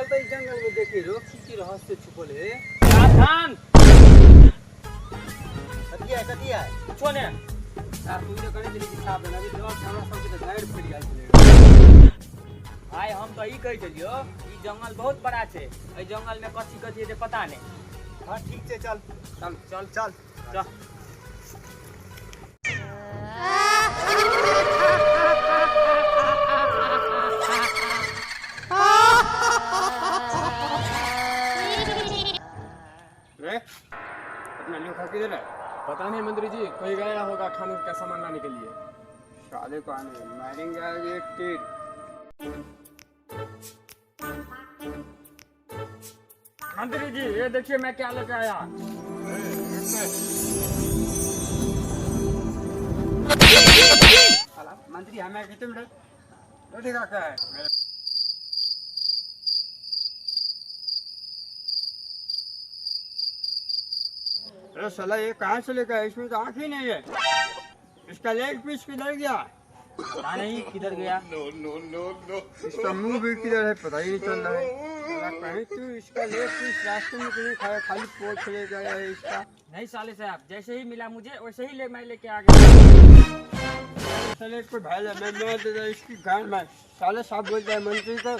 चलते ई जंगल में देखी रो की की रहस्य छुपल है। सावधान। कथी है, कथी है? कुछो ने। यार तू तो कहने चली कि सावधान, अभी डर से हमरा सबके तऽ गाड़ि फटि गेल छलै। भाई हम तऽ ई कहै छलियौ, ई जंगल बहुत बड़ा छै, एहि जंगल में कथी कथी हेतै पता नहि। हाँ ठीक छै, चल चल चल चल चल। रे अपना लोखा किधर है? पता नहीं मंत्री जी, कोई गया होगा खाने का सामान लाने के लिए। साले को आने मारेंगे आज एक तीर। मंत्री जी ये देखिए मैं क्या लेके आया। साला मंत्री हमें कितने मिनट रोटी खा के आए। अरे साला ये कहाँ से लेकर आया? इसमें तो आँख ही नहीं है। इसका लेग पीस किधर गया? पता नहीं किधर गया। इसका मुंह भी किधर है पता ही नहीं चल रहा है। साला कहीं तू इसका लेग पीस रास्ते में कहीं खाया, खाली पोछ ले गया है इसका। नहीं साले साहब, जैसे ही मिला मुझे वैसे ही ले मैं लेके आ गया। साले कोई भाई है, मैं दे दे इसकी गांड में। साले साहब बोलते हैं मंत्री को,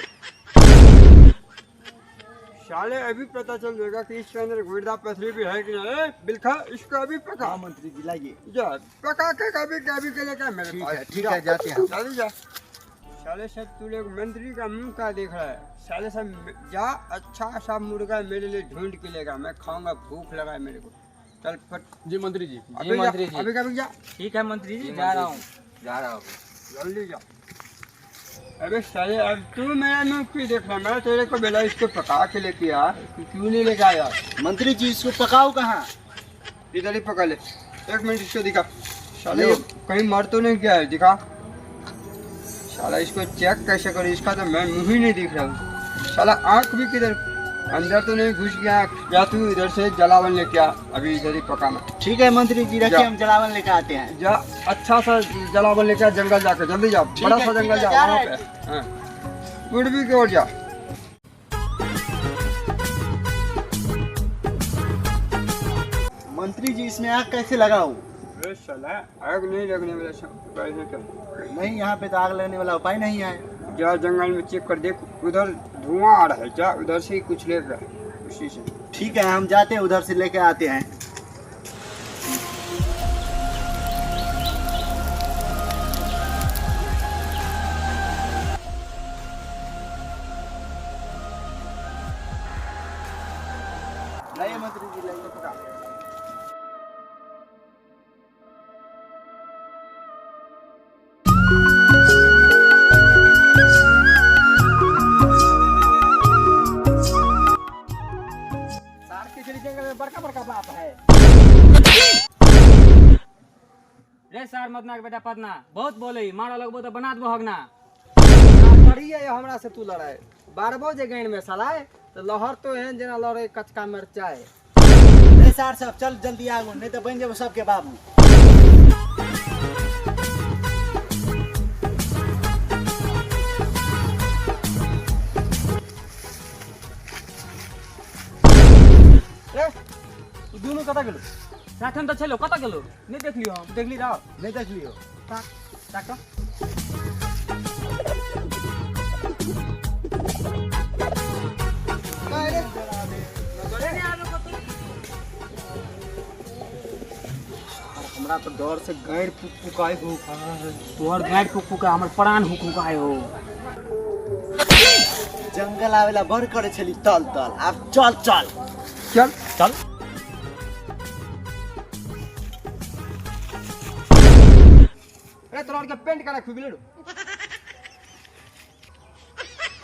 साले अभी पता चल जाएगा कि इसके अंदर गुर्दा पथरी भी है कि नहीं। ए, बिलखा इसको अभी पका। हाँ मंत्री जी लाइए। जा पका के कभी कभी के लेकर मेरे ठीक पास। है, ठीक है, जाते हैं। जल्दी जा। साले साहब तू लोग मंत्री का मुंह का देख रहा है। साले साहब जा, अच्छा सा मुर्गा मेरे लिए ढूंढ के लेगा, मैं खाऊंगा, भूख लगा है मेरे को। चल फट। जी मंत्री जी। अभी जा, मंत्री जी। अभी कभी जा। ठीक है मंत्री जी, जा रहा हूँ। जा रहा हूँ। जल्दी जा। अबे साले अब तू मेरा मुंह क्यों देख रहा है? मैं तेरे को बोला इसको पका के लेके आ, तू क्यों नहीं लेके आया? मंत्री जी इसको पकाओ कहाँ? इधर ही पका ले। एक मिनट इसको दिखा। साले कहीं मर तो नहीं गया है? दिखा। साला इसको चेक कैसे करूँ? इसका तो मैं मुंह ही नहीं दिख रहा हूँ। साला आँख भी किधर अंदर तो नहीं घुस गया? या तू इधर से जलावन लेके आ, अभी इधर ही पकाना। ठीक है मंत्री जी, रखिए, जा। हम जलावन लेके आते हैं। जा, अच्छा सा जलावन लेके आ, जंगल जाके जल्दी जा, ठीक बड़ा है, सा ठीक जंगल है, जा, जा वहाँ रहे पे। हाँ। पूर्वी की ओर जा। मंत्री जी इसमें आग कैसे लगाऊं? अरे साला आग नहीं लगने वाला उपाय है क्या? नहीं, यहाँ पे तो आग लगने वाला उपाय नहीं है। जा जंगल में चेक कर देख, उधर धुआं आ रहा है, जा उधर से ही कुछ ले रहा है उसी से। ठीक है, हम जाते हैं उधर से लेके आते हैं। लाइए मंत्री जी, लाइए पका। सार के चली जंगल में बड़का बड़का बाप है। रे सार मदना के बेटा पदना, बहुत बोले मारा लगबो तो बना देबो हगना। बड़ी है हमरा से तू लड़ाई बारबो जे गैन में साला तो लहर तो एहन जेना लड़े कचका मिर्चाई। रे सार सब चल जल्दी आगू, नहीं तो बन जेबो सबके बाबू। रे तू दुनू कतऽ गेलौ? साथमे तऽ छलौ, कतऽ गेलौ? नहि देखलियौ हम। देखली रहो? नहीं देखलियौ। ताक ताक। हमरा तो डर से गैर फुक फुकाए हो। तोहर गैर फुक फुकाए, हमर प्राण हुक हुकाए हो। जंगल आवेला बड़ करे छली तल तल, आब चल चल चल चल। अरे तोरा के पेंट करा खुबि लेलौ।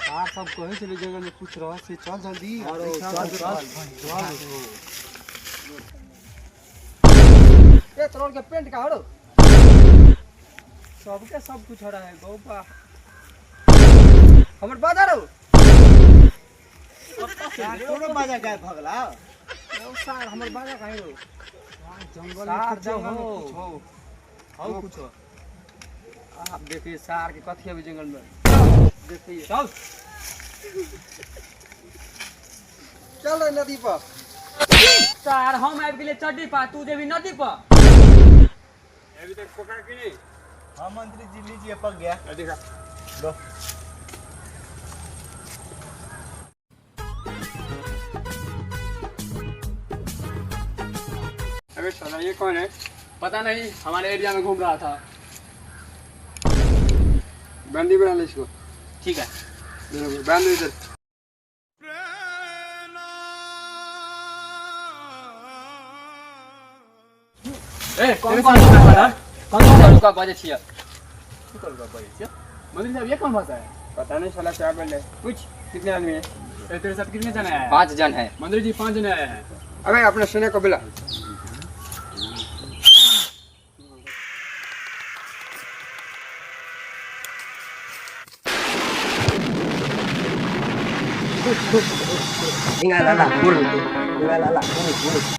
यार सब कहे छलै जंगल में कुछ रहस्य, चल जल्दी। अरे चल चल। ए तोरा के पेंट का हरो सबके सब कुछ हो रहा है गौपा हमर बाजार हो। कोनो बाजा गायब भ गेला? सार हमर बाजा काहे हो? जंगल सार में जंगल में कुछ कुछ हो, हो हो कुछ हो। आप देखिए सार के कथी अभी जंगल में देखिए। चल। चल रे नदी पर। सार हम आबि गेलियै चड्डी पर, तू जेबही नदी पर। अभी तक पकड़ कि नहीं? हाँ मंत्री जी लीजिए, पक गया। दिखा लो। अबे साला ये कौन है? पता नहीं, हमारे एरिया में घूम रहा था। बंदी बना ले इसको। ठीक है, बांध दो इधर। ए कौन कौन कौन कौन रुका बजे छियै? मंत्री साहब ये कौन भाषा है? पता नहीं साला क्या बोल रहे। पूछ कितने आदमी है? ए, तेरे साथ कितने जने आए हैं? 5 जन है। मंत्री जी 5 जने आए हैं। अबे अपने सेना को बुला।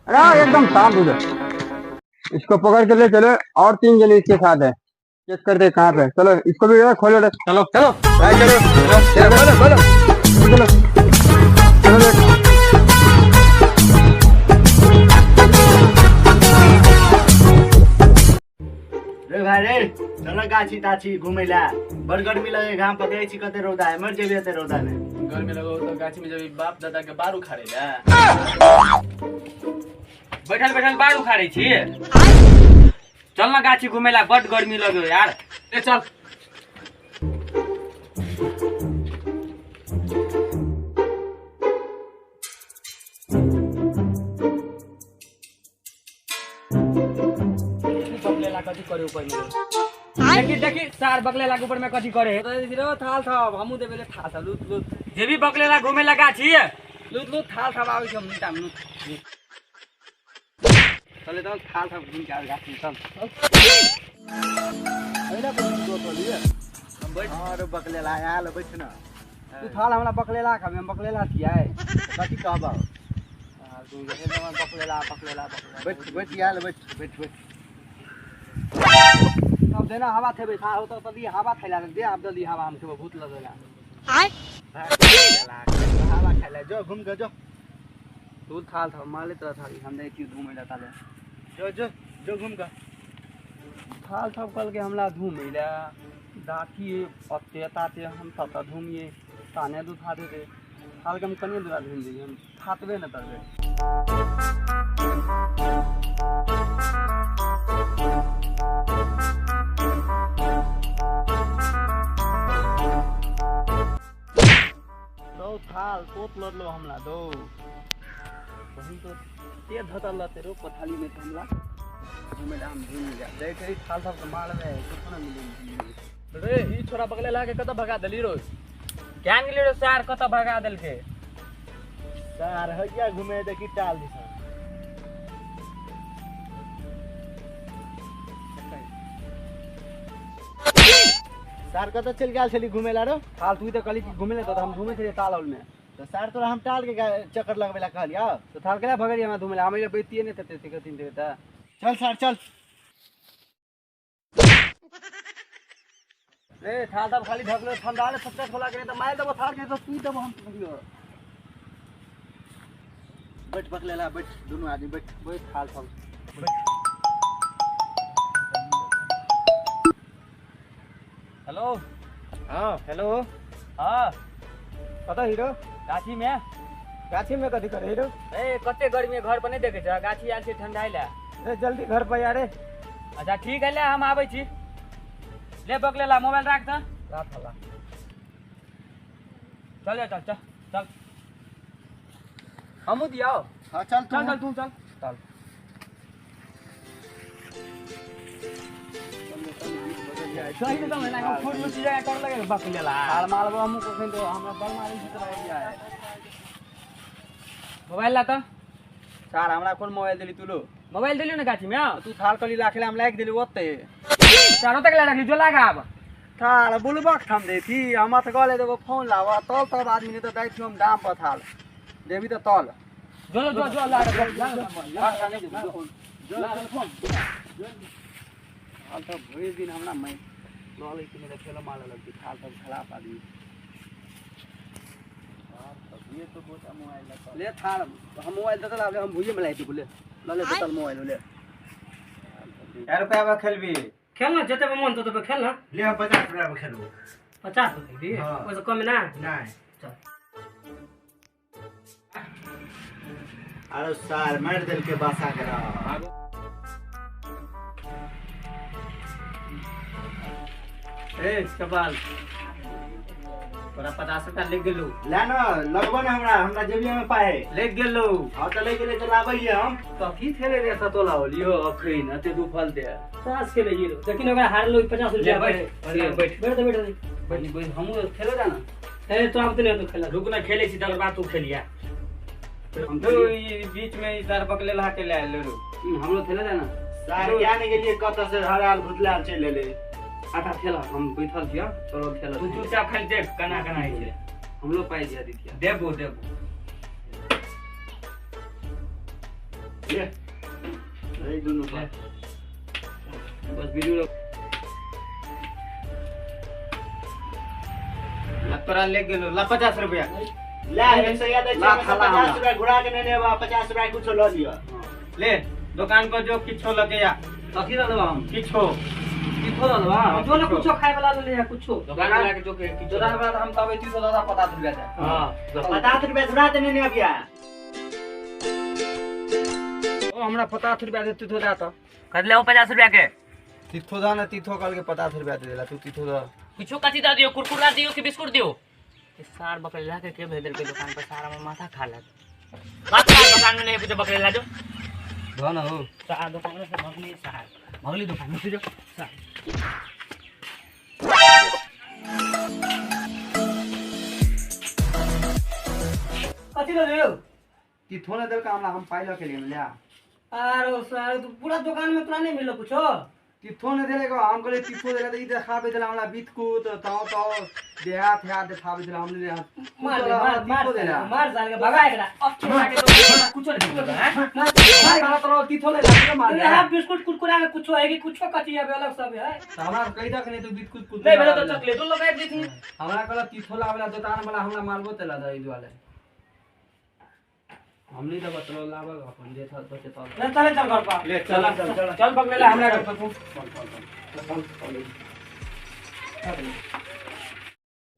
अरे एकदम साफ उधर। इसको पकड़ के ले चलो, और 3 जने इसके साथ है। चेक कर दे कहाँ पे। चलो इसको भी खोलो। चलो चलो चलो चलो चलो चलो चलो। रे भाई रे, चल गाछी ताछी घूमे ला। बड़ गर्मी लगे, घाम पकड़े छी, कते रौदा है, मर जेबे एते रौदा में। गर्मी लगो तो गाछी में जब बाप दादा के बार उखाड़े ला। बैठल बैठल बार उखाड़े छी। चल ना गाछी घूमे ला, बड गर्मी लगो यार। ए चल। बकलेला कथी करे ऊपर में? देखी देखी सार बकलेला के ऊपर में कथी करे? थाल थाप हमू देबे थाल थाप लूट लूट। जे भी बकलेला घूमे ला गाछी लूट लूट थाल थाप आबै छै, हम नीचा में लूट। चले तो थाल थाप घूम के आबै गाछी चल। एना कोन गप लियै हम बैठ। और बकलेला आयल बैठ ना। तू थाल हमरा बकलेला खबे, हम बकलेला छियै। कथी कहबा? तू एकदम बकलेला बकलेला बकलेला। बैठ बैठ आयल बैठ बैठ बैठ। अब देना हवा थेबे था हो तो तदी हवा थैला दे। आप जल्दी हवा हम खेबो, भूत लगेला। हवा खाइला जो घूम के जो। तू थाल था माले तोरा थाली हम दे क्यों घूमे ला ताले। जो जो जो घूम के थाल थप कल के हमला घूमे ला दाती अत्ते ताते हम तत घूमिए ताने दू था दे थाल के हम कने दूरा घूम दिए, हम थातबे न करबे। दो थाल तोत लड़लो हमला दो वही तो ते धतल लते रो पथाली में हमला घूमे हम घूम जा देख रही थाल सब के मारबे कुछ ना मिले। रे ई छोरा बकलेला के कत भगा देली रोज? ज्ञान गेली रो सार कत भगा देलके? सार हइया घूमे देखी टाल दिस। सार कत चल गेल छली घूमे ला रो? थाल तू त कहली कि घूमे ले, त हम घूमे छलियै ताल औल में। तो सार तोरा हम टाल के चक्कर लगबे ला कहलियो, तो थाल केना भगलियै हमरा घूमे ला? हम एले बैतिए नै तते ते तीन ते। चल सार चल। रे थाल तब खाली ढकलो ठंडा ले सत्ता खोला के, त मार देबो थाल के तो पी देबो हम तुमरो। बैठ बकलेला बैठ, दोनों आदमी बैठ बैठ थाल सब बैठ। हेलो। हां हेलो। हां कत हीरो? गाछी में। गाछी में कथी करे हीरो? ए कते गर्मी, घर पर नहीं देखे छ, गाछी आयल छै ठंडाई ला। रे जल्दी घर पर आ रे। अच्छा ठीक है, ले हम आबै छी। ले बकलेला मोबाइल राख त। राख हला। चल जा चल चल चल। हमू दियाओ। हां चल चल चल तू चल चल। सही तो ना फुट लुची जगह कर लगे बकलेला। थाल मारबो हमू कखन तो हमरा बल मारै छी तोरा आइडिया है। मोबाइल ला त। सार हमरा कोन मोबाइल देली तू लो? मोबाइल देलियो ना गाछी में? तू थाल कली राखले हम लाइक देली ओते। चारो तक ला रखली जो लागा अब। थाल बुलबक थम देथी हम त गले देबो फोन लावा तल तब आदमी ने त दै छी हम दाम पर थाल देबी त तल। जो जो जो ला ला ला ला फोन थाल त भरि दिन हमरा मै ललै कि नै खेल मारल लगती थाल तब खराब आदमी। ये तो बहुत मोबाइल लगा ले थार हम मोबाइल दे दला हम भुइये में लाई ले ले ले चल मोबाइल ले यार रुपया बा खेलबी खेल ना जते मन तो तबे खेल ना ले हम 50 रुपया में खेलबो 50 रुपया दी ओसे कम ना नहीं चल अरे सार मार दिल के बासा करा ए कपाल तोरा 50 रुपया ले गेलू ले ना लगबो ना हमरा हमरा जेबिया में पाए ले गेलू हां त ले गेले त लाबै हम कथी खेले रे सतोला होलियो अखिन अते दुफल दे ताश खेले ये लेकिन अगर हार लो 50 रुपया बैठ बैठ बैठ बैठ बैठ बैठ हमहु खेले जा ना ए तो आप तो खेला रुक ना खेले छी तकर बाद तू खेलिया हम तो ई बीच में ई तार पकले ला के ले आइल रू हमरो खेले जा ना सार क्या नहीं गेलिए कत से हराल भुतलाल चल ले आटा खेला हम बैठल छिया चलो खेला तू चुपचाप खाली देख कना कना होइ छै हमरो पाइ दिया दितिया देबो देबो ले ए दुनु बस वीडियो ला तोरा ले गेलो ला 50 रुपया ले एक सौ याद है 50 रुपया घुरा के नहीं लेबा 50 रुपया कुछो ल लियो ले दुकान पर जो किछो लगे या कथी ल देबा हम किछो किछो ल देबा जो ना कुछो खाए वाला ले ले कुछो दुकान वाला के जो किछो दुकान वाला हम तब 300 दादा 50 रुपया दे हां 50 रुपया घुरा के नहीं अबिया ओ हमरा 50 रुपया दे तू दा त कर ले 50 रुपया के तीथो दा ना तीथो कल के 50 रुपया दे देला तू तीथो दा कुछो कथी दा दियो कुरकुरा दियो कि बिस्कुट दियो सार बकरेला के के भेज देलके दुकान पर सारा में माथा खा लग बात दुकान में नहीं कुछ बकरेला जो धन हो सार दुकान में से भगली सार भगली दुकान में से जो सार कथी ल दियो तीथो ना देल का हमरा हम पाइ ल के लिए ले अरे सार तू पूरा दुकान में तोरा नहीं मिलो कुछो तीथो ने देले को हम कहले तीथो देला त ई देखाबे देला हमरा बिस्कुट ताव ताव देहात हाथ देखाबे देला हमने ले मार मार मार देला मार साल के भगा एकरा अब छोड़ा के तो कुछो नहीं मिलो हैं मार मार खाना तोरा तीथो ले ला मार ले बिस्कुट कुरकुरा में कुछो है कि कुछो कथी है अलग सब है त हमरा कहि दख नहीं तो बिस्कुट कुछ नहीं भेलो तो चॉकलेट लगा देती हमरा कहला तीथो लावेला दुकान वाला हमरा मारबो तेला दई दुआले हमनी त बतलो लावल अपन जे था बचे त ले चले चल घर पर ले चल चल चल बकलेला हमरा घर पर तू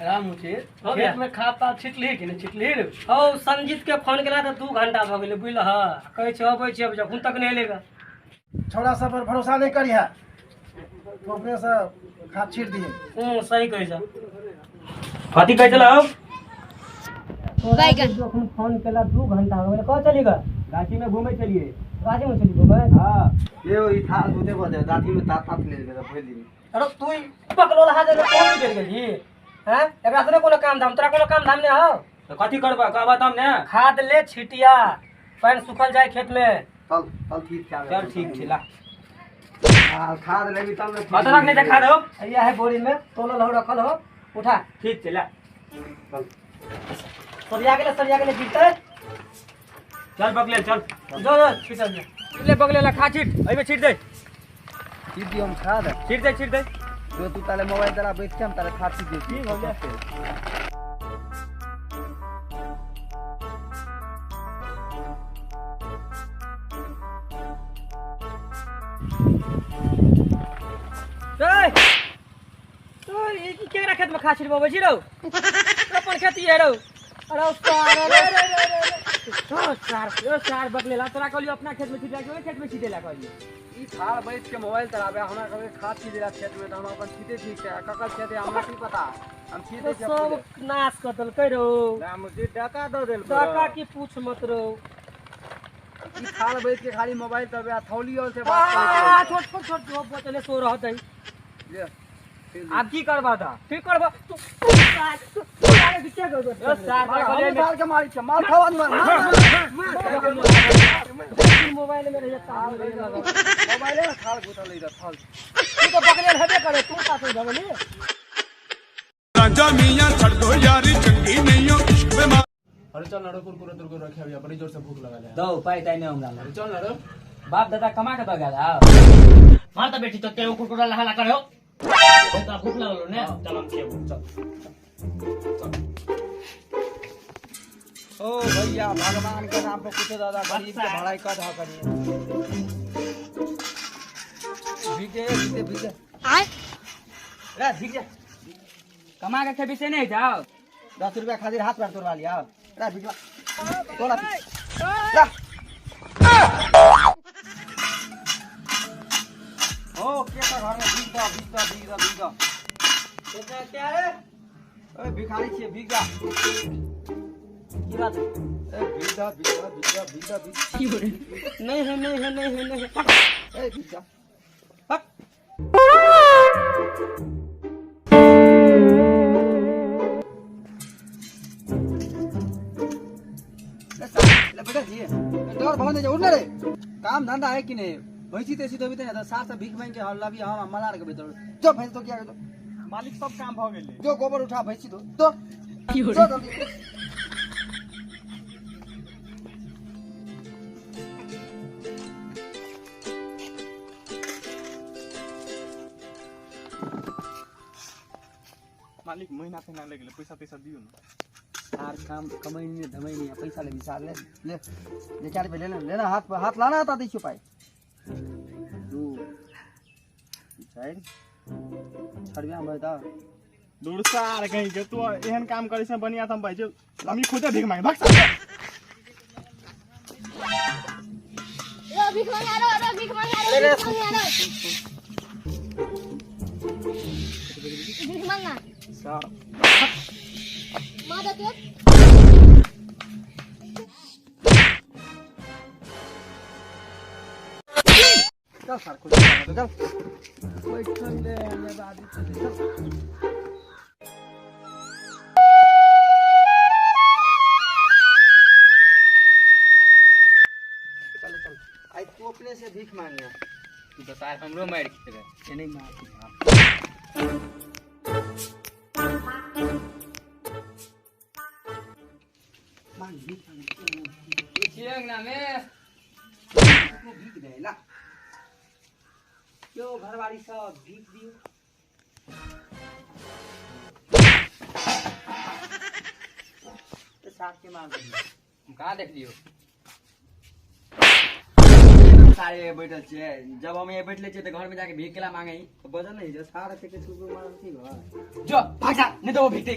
राम मुझे खेत में खाता छिटली कि नहीं छिटली रे हौ संजीत के फोन केला त 2 घंटा भ गेलै बुझल ह कहै छै अबै छै अब जखन तक नहीं एलेगा छोड़ा सब पर भरोसा नहीं करिहा तो अपने से खाद छीट दिए सही कहै छ कथी कहै छलो बैगन जखन फोन केला 2 घंटा हो गेलै कह चली ग गाछी में घूमे चलिए गाछी में चली घूमे हां ये ई थाल धोते बजे दाती में तात तात ले ले भइल दिन अरे तू पकलो लहा जे कोन गेल गेली हैं एकरा से कोनो काम धाम तोरा कोनो काम धाम नहीं हो तो कथी करबा कहबा तब ने खाद ले छिटिया पानी सुखल जाए खेत में चल चल ठीक छै चल ठीक छै ला हां खाद लेबी तब ने कत रखने छै खाद हो या है बोरी में तोलल हो रखल हो उठा ठीक छै ला चल सरिया गेले सरिया गेले गिरते चल बकले चल जो जो छिटल जा ले बकले ला खा छिट अइबे छिट दे छिट दियो हम खाद छिट दे छिट दे जो तू ताले मोबाइल तरा बैठ के हम ताले खाद छिट दे ठीक हो गया ए तो ई केकरा खेत में खा छिटबाबै छी रौ अपन खेती है रौ अरे सार रे रे रे रे ओ सार ओ सार बकलेला तोरा कहलियो अपना खेत में छिटला कि ओइ खेत में छिटेला कहलियो ई थाल बैठ के मोबाइल चलाबे हमरा कहबे खाद छिट देला खेत में त हम अपन छिटे ठीक छै ककर खेत है हमरा की पता हम छिटे तो सब नाश कर देलकै रौ राम जी डका दऽ देलको टका की पूछ मत रौ ई थाल बैठ के खाली मोबाइल तबे आ थौली और से बात आ छोट छोट छोट जो बचले सो रहत है ले आब की करबा त ठीक करबा तू तू सार तू सारे के करबा ओ सार तोरा कहलियो मार के मारी छै मार खावा नहीं मार मोबाइल में रहिए ताल मोबाइल में थाल घुटल इधर थाल तू तो बकलेल हेबे करे तू का से भगली राजा मियां छड़ दो यारी चंगी नहीं हो इश्क में अरे चल ना रो कुरकुरे तुरकुरे रखे अभी बड़ी जोर से भूख लगा है। दो पाई ताई नहीं हमरा अरे चल ना रो बाप दादा कमा के दऽ गेल मार त बेटी तो तेरे कुरकुरा लहाला करे हो तो भूख लागल ने चल हम खेबो चल ओ भैया भगवान के नाम पर कुछ दादा गरीब के भलाई कर दहा करिए। भीगे भीगे भीगे आय रे भीग जा। कमा के खेबी से नहीं जाओ। 10 रुपया खातिर हाथ पैर तोड़वा लिया। रे भीगवा तोड़ा ला। ओ के का घर में भीग दा भीग दा भीग दा भीग दा। कितना क्या है? ओए भिखारी छिए भीग जा। की बात है? ए भीग दा भीग दा भीग दा भीग दा भीग। नहीं है नहीं है नहीं है नहीं है। ए भीग जा। हट। ले बेटा जी डर भवन दे उठ ना रे। काम धंधा है कि नहीं? भैंसी तैसी धोबी त सार से भीख मांग के हल्ला भी हम मलार के भीतर जो भैंस तो क्या मालिक सब काम भ गेलै। जो गोबर उठा भैंसी दो तो जो जल्दी। मालिक महीना तहिना लागि गेलै, पैसा तैसा दियौ न। यार काम कमाई नहीं धमाई नहीं पैसा ले सार ले ले ले 4 रुपये लेना लेना हाथ हाथ लाना आता दै पाई 2 4 6 रुपया बता दूर सार कहीं के तू एहन काम करै छै बढ़िया त हम भाइ हम खुदे भीख मांगे भाग। रो भीख मांगे रो रो भीख मांगे रो भीख मांगे रो भीख मांगा सार मां दे चल सार खुद चल बैठल ले हमें दादी चल। चल चल आई तू अपने से भीख मांगिया। तू तो सार हमरो मार खेबे। ए नहीं मार मांग भीख मांग छियंग ना में भीख दे ला क्यों घरवाली सब भीख दियो। तो साथ के मांग हम कहाँ देख लियो? सारे बैठल छियै जब हम यहाँ बैठले छियै तऽ घर में जाके भीख केला मांगे तो बजल नहीं जो सारा के कुकुर मारल की घर जो भाग जा नहीं तो वो भीख दे।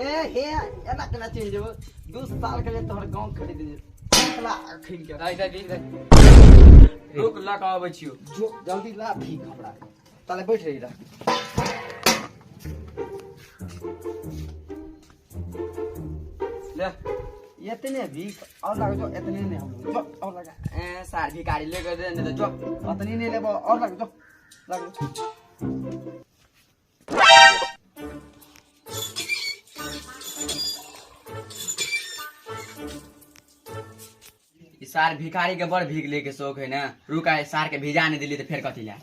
ए हे एना केना चलि जेबो 2 साल के लिए तोहर गांव खरीद दे ला अखिन के दाइ दाइ भीख दे रुक ला के आबै छियो जो जल्दी ला भीख हमरा ताले बैठ रही ला। ले इतने भीख और लगा जो इतने नहीं हम लोग जो और लगा ए सार भिखारी ले के दे नहीं तो जो अतनी नहीं लेबो और लगा जो लगा। सार भिखारी के बड़ भीख लेके शौक है ना। रुक आए सार के भिजा नहीं दिली तो फिर कथी ला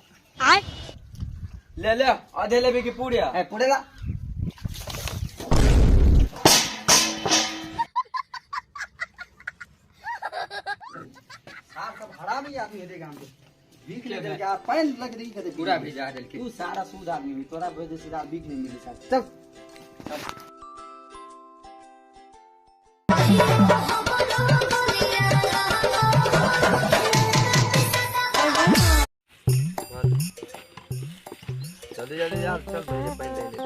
ले ले आधे लेबे कि पूरे ए पूरे ला। सार सब हरामी आदमी है गांव के भीख ले के आ पानी लग रही के पूरा भिजा देल के तू सारा सूद आदमी है तोरा वजह से भीख नहीं मिली सार चल। जल्दी जल्दी जा चल भेजे पानी दे ले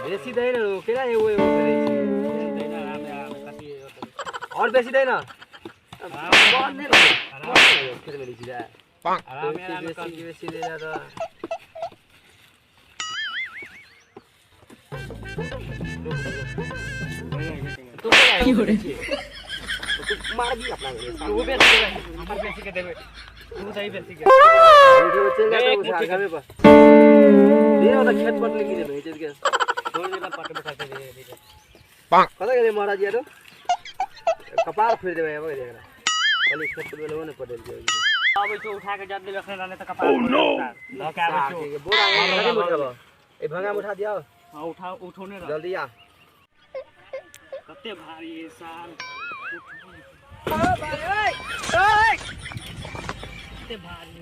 बेसी दे ना केना एगो एगो करे दे ना आराम आराम कथी और बेसी दे ना कौन नहीं आराम खेत में लीची जा आराम आराम बेसी बेसी दे जा तो तू की हो रे तू मार भी अपना तू बेसी दे हमर बेसी के देबे तू सही बेसी के चल जा तो घरे पर दे ना खेत पर लेके जेबे चल के छोड़ देना पट बसा के दे दे कता गेलै महाराज यार कपार फोड़ि देबै अब एकरा खाली खेत पर लेबो ने पड़ल जे आबै छौ उठा के जल्दी रखने रहने त कपार ओह नो ल के आबै छौ बोरा कथी में उठाबो ए भंगा में उठा दियो। हां उठा उठोने रह जल्दी आ कते भारी है साल ओ भाई ओए ओए कते भारी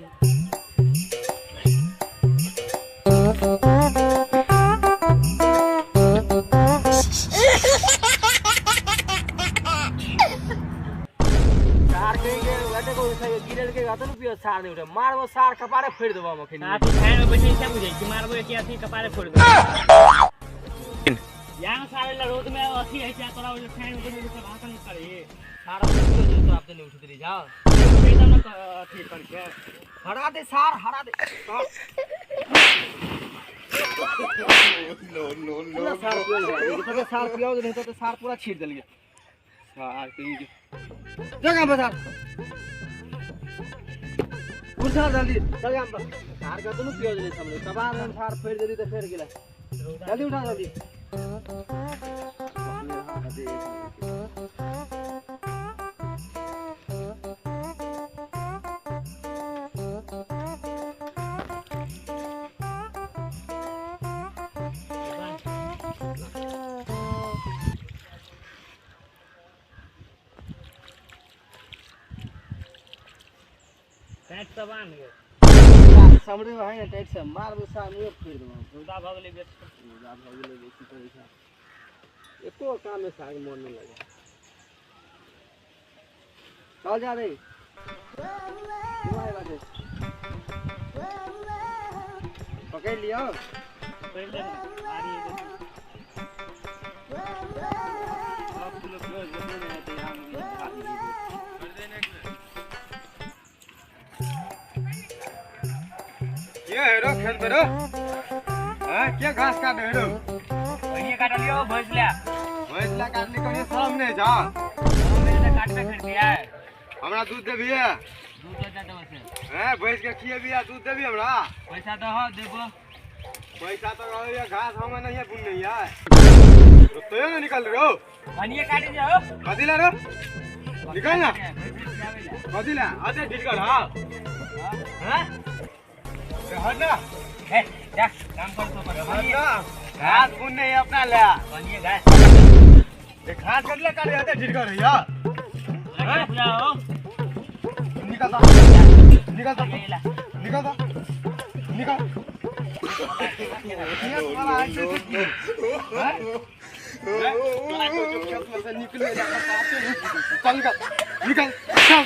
सार नहीं उठे मारबो सार कपारे फोड़ देबो हम अखनी। आ तू खाए में बैठे क्या बुझै कि मारबो एक अथी कपारे फोड़ देबो। यहाँ सारे ला रोड में अथी है क्या तोरा ओइ फैन में बैठे के भाषण करे सारा जो तो आप नहीं उठते रही जाओ एकदम न अथी करके हरा दे सार हरा दे। नो नो नो सार पूरा सार पियाओ नहीं तो सार पूरा छीट देल गया सार कहीं के जगह पर सार उठा जल्दी जगह पर सार का तो पियाओ नहीं हमने कबार में सार फेर देली तो फेर गेला जल्दी उठा जल्दी। टाइट सब आन गए समरे में है ना टाइट से मारबो सार मुंह फेर देबो। रौदा भ गेलै बेसी रौदा भ गेलै बेसी पैसा एको काम में साग मन नहीं लगे। चल जा रे तुम्हारे बाटे पकड़ लियो पकड़ ले आरी आप लोग रोज बदले में आते हैं हम कर देने के ये हेरो खेत में रो हां क्या घास काट हेरो बढ़िया काट लियो भैंस ला काटने को ये शर्म नहीं जा हमने काटबे कर दिया है। हमरा दूध देबी है दूध दे देबो से हैं भैंस के खिएबी आ दूध देबी हमरा पैसा दहो देबो पैसा तो रहो घास हम नहीं है बुन नहीं है तो ना निकल रो बढ़िया काट जाओ कथी ला रो निकल ना कथी ला आते ढील कर। हां हां हट ना हे जा काम कर तो पर हट ना घास बुन नहीं अपना ले बढ़िया घास ये घास कटले काट आते ढील कर यार जाओ निकल दा निकल दा निकल दा निकल ये वाला ऐसे से हैं तोरा को जो खेत में से निकले जा चल निकल निकल चल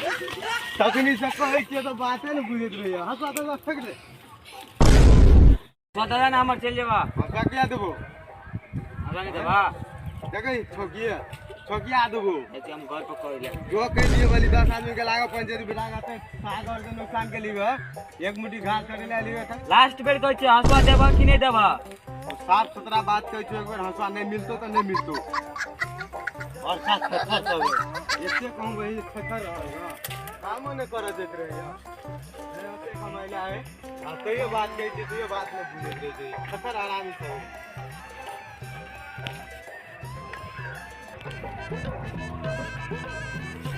तखनी से कहै छियै तो बाते ने बुझैत रहैया हंसुआ तो फेंक दे दादा ना हमर चल जेबा हंसुआ किया देबो हमरा नहीं देबा देखै ठोकिए ठोकिया देबो ऐसे हम घर पर कर ले जो कह दिए वाली 10 आदमी के लागा पंचायत बिना गाते सागर के नुकसान के लिए एक मुट्ठी घास करे ले लिए लास्ट बेर कहै छै हंसुआ देबा कि नहीं देबा। साफ सुथरा बात कहै छौ एक बेर हंसुआ नहीं मिलतो तो नहीं मिलतो और साफ खतर सब एते कहूं वही खतर रहेगा कामो नहीं कर देत रहैया नहीं ओते कमाइला है आ तैयो बात कहै छै तैयो बात नहीं बुझैत रहै छै खतर आरामी सब।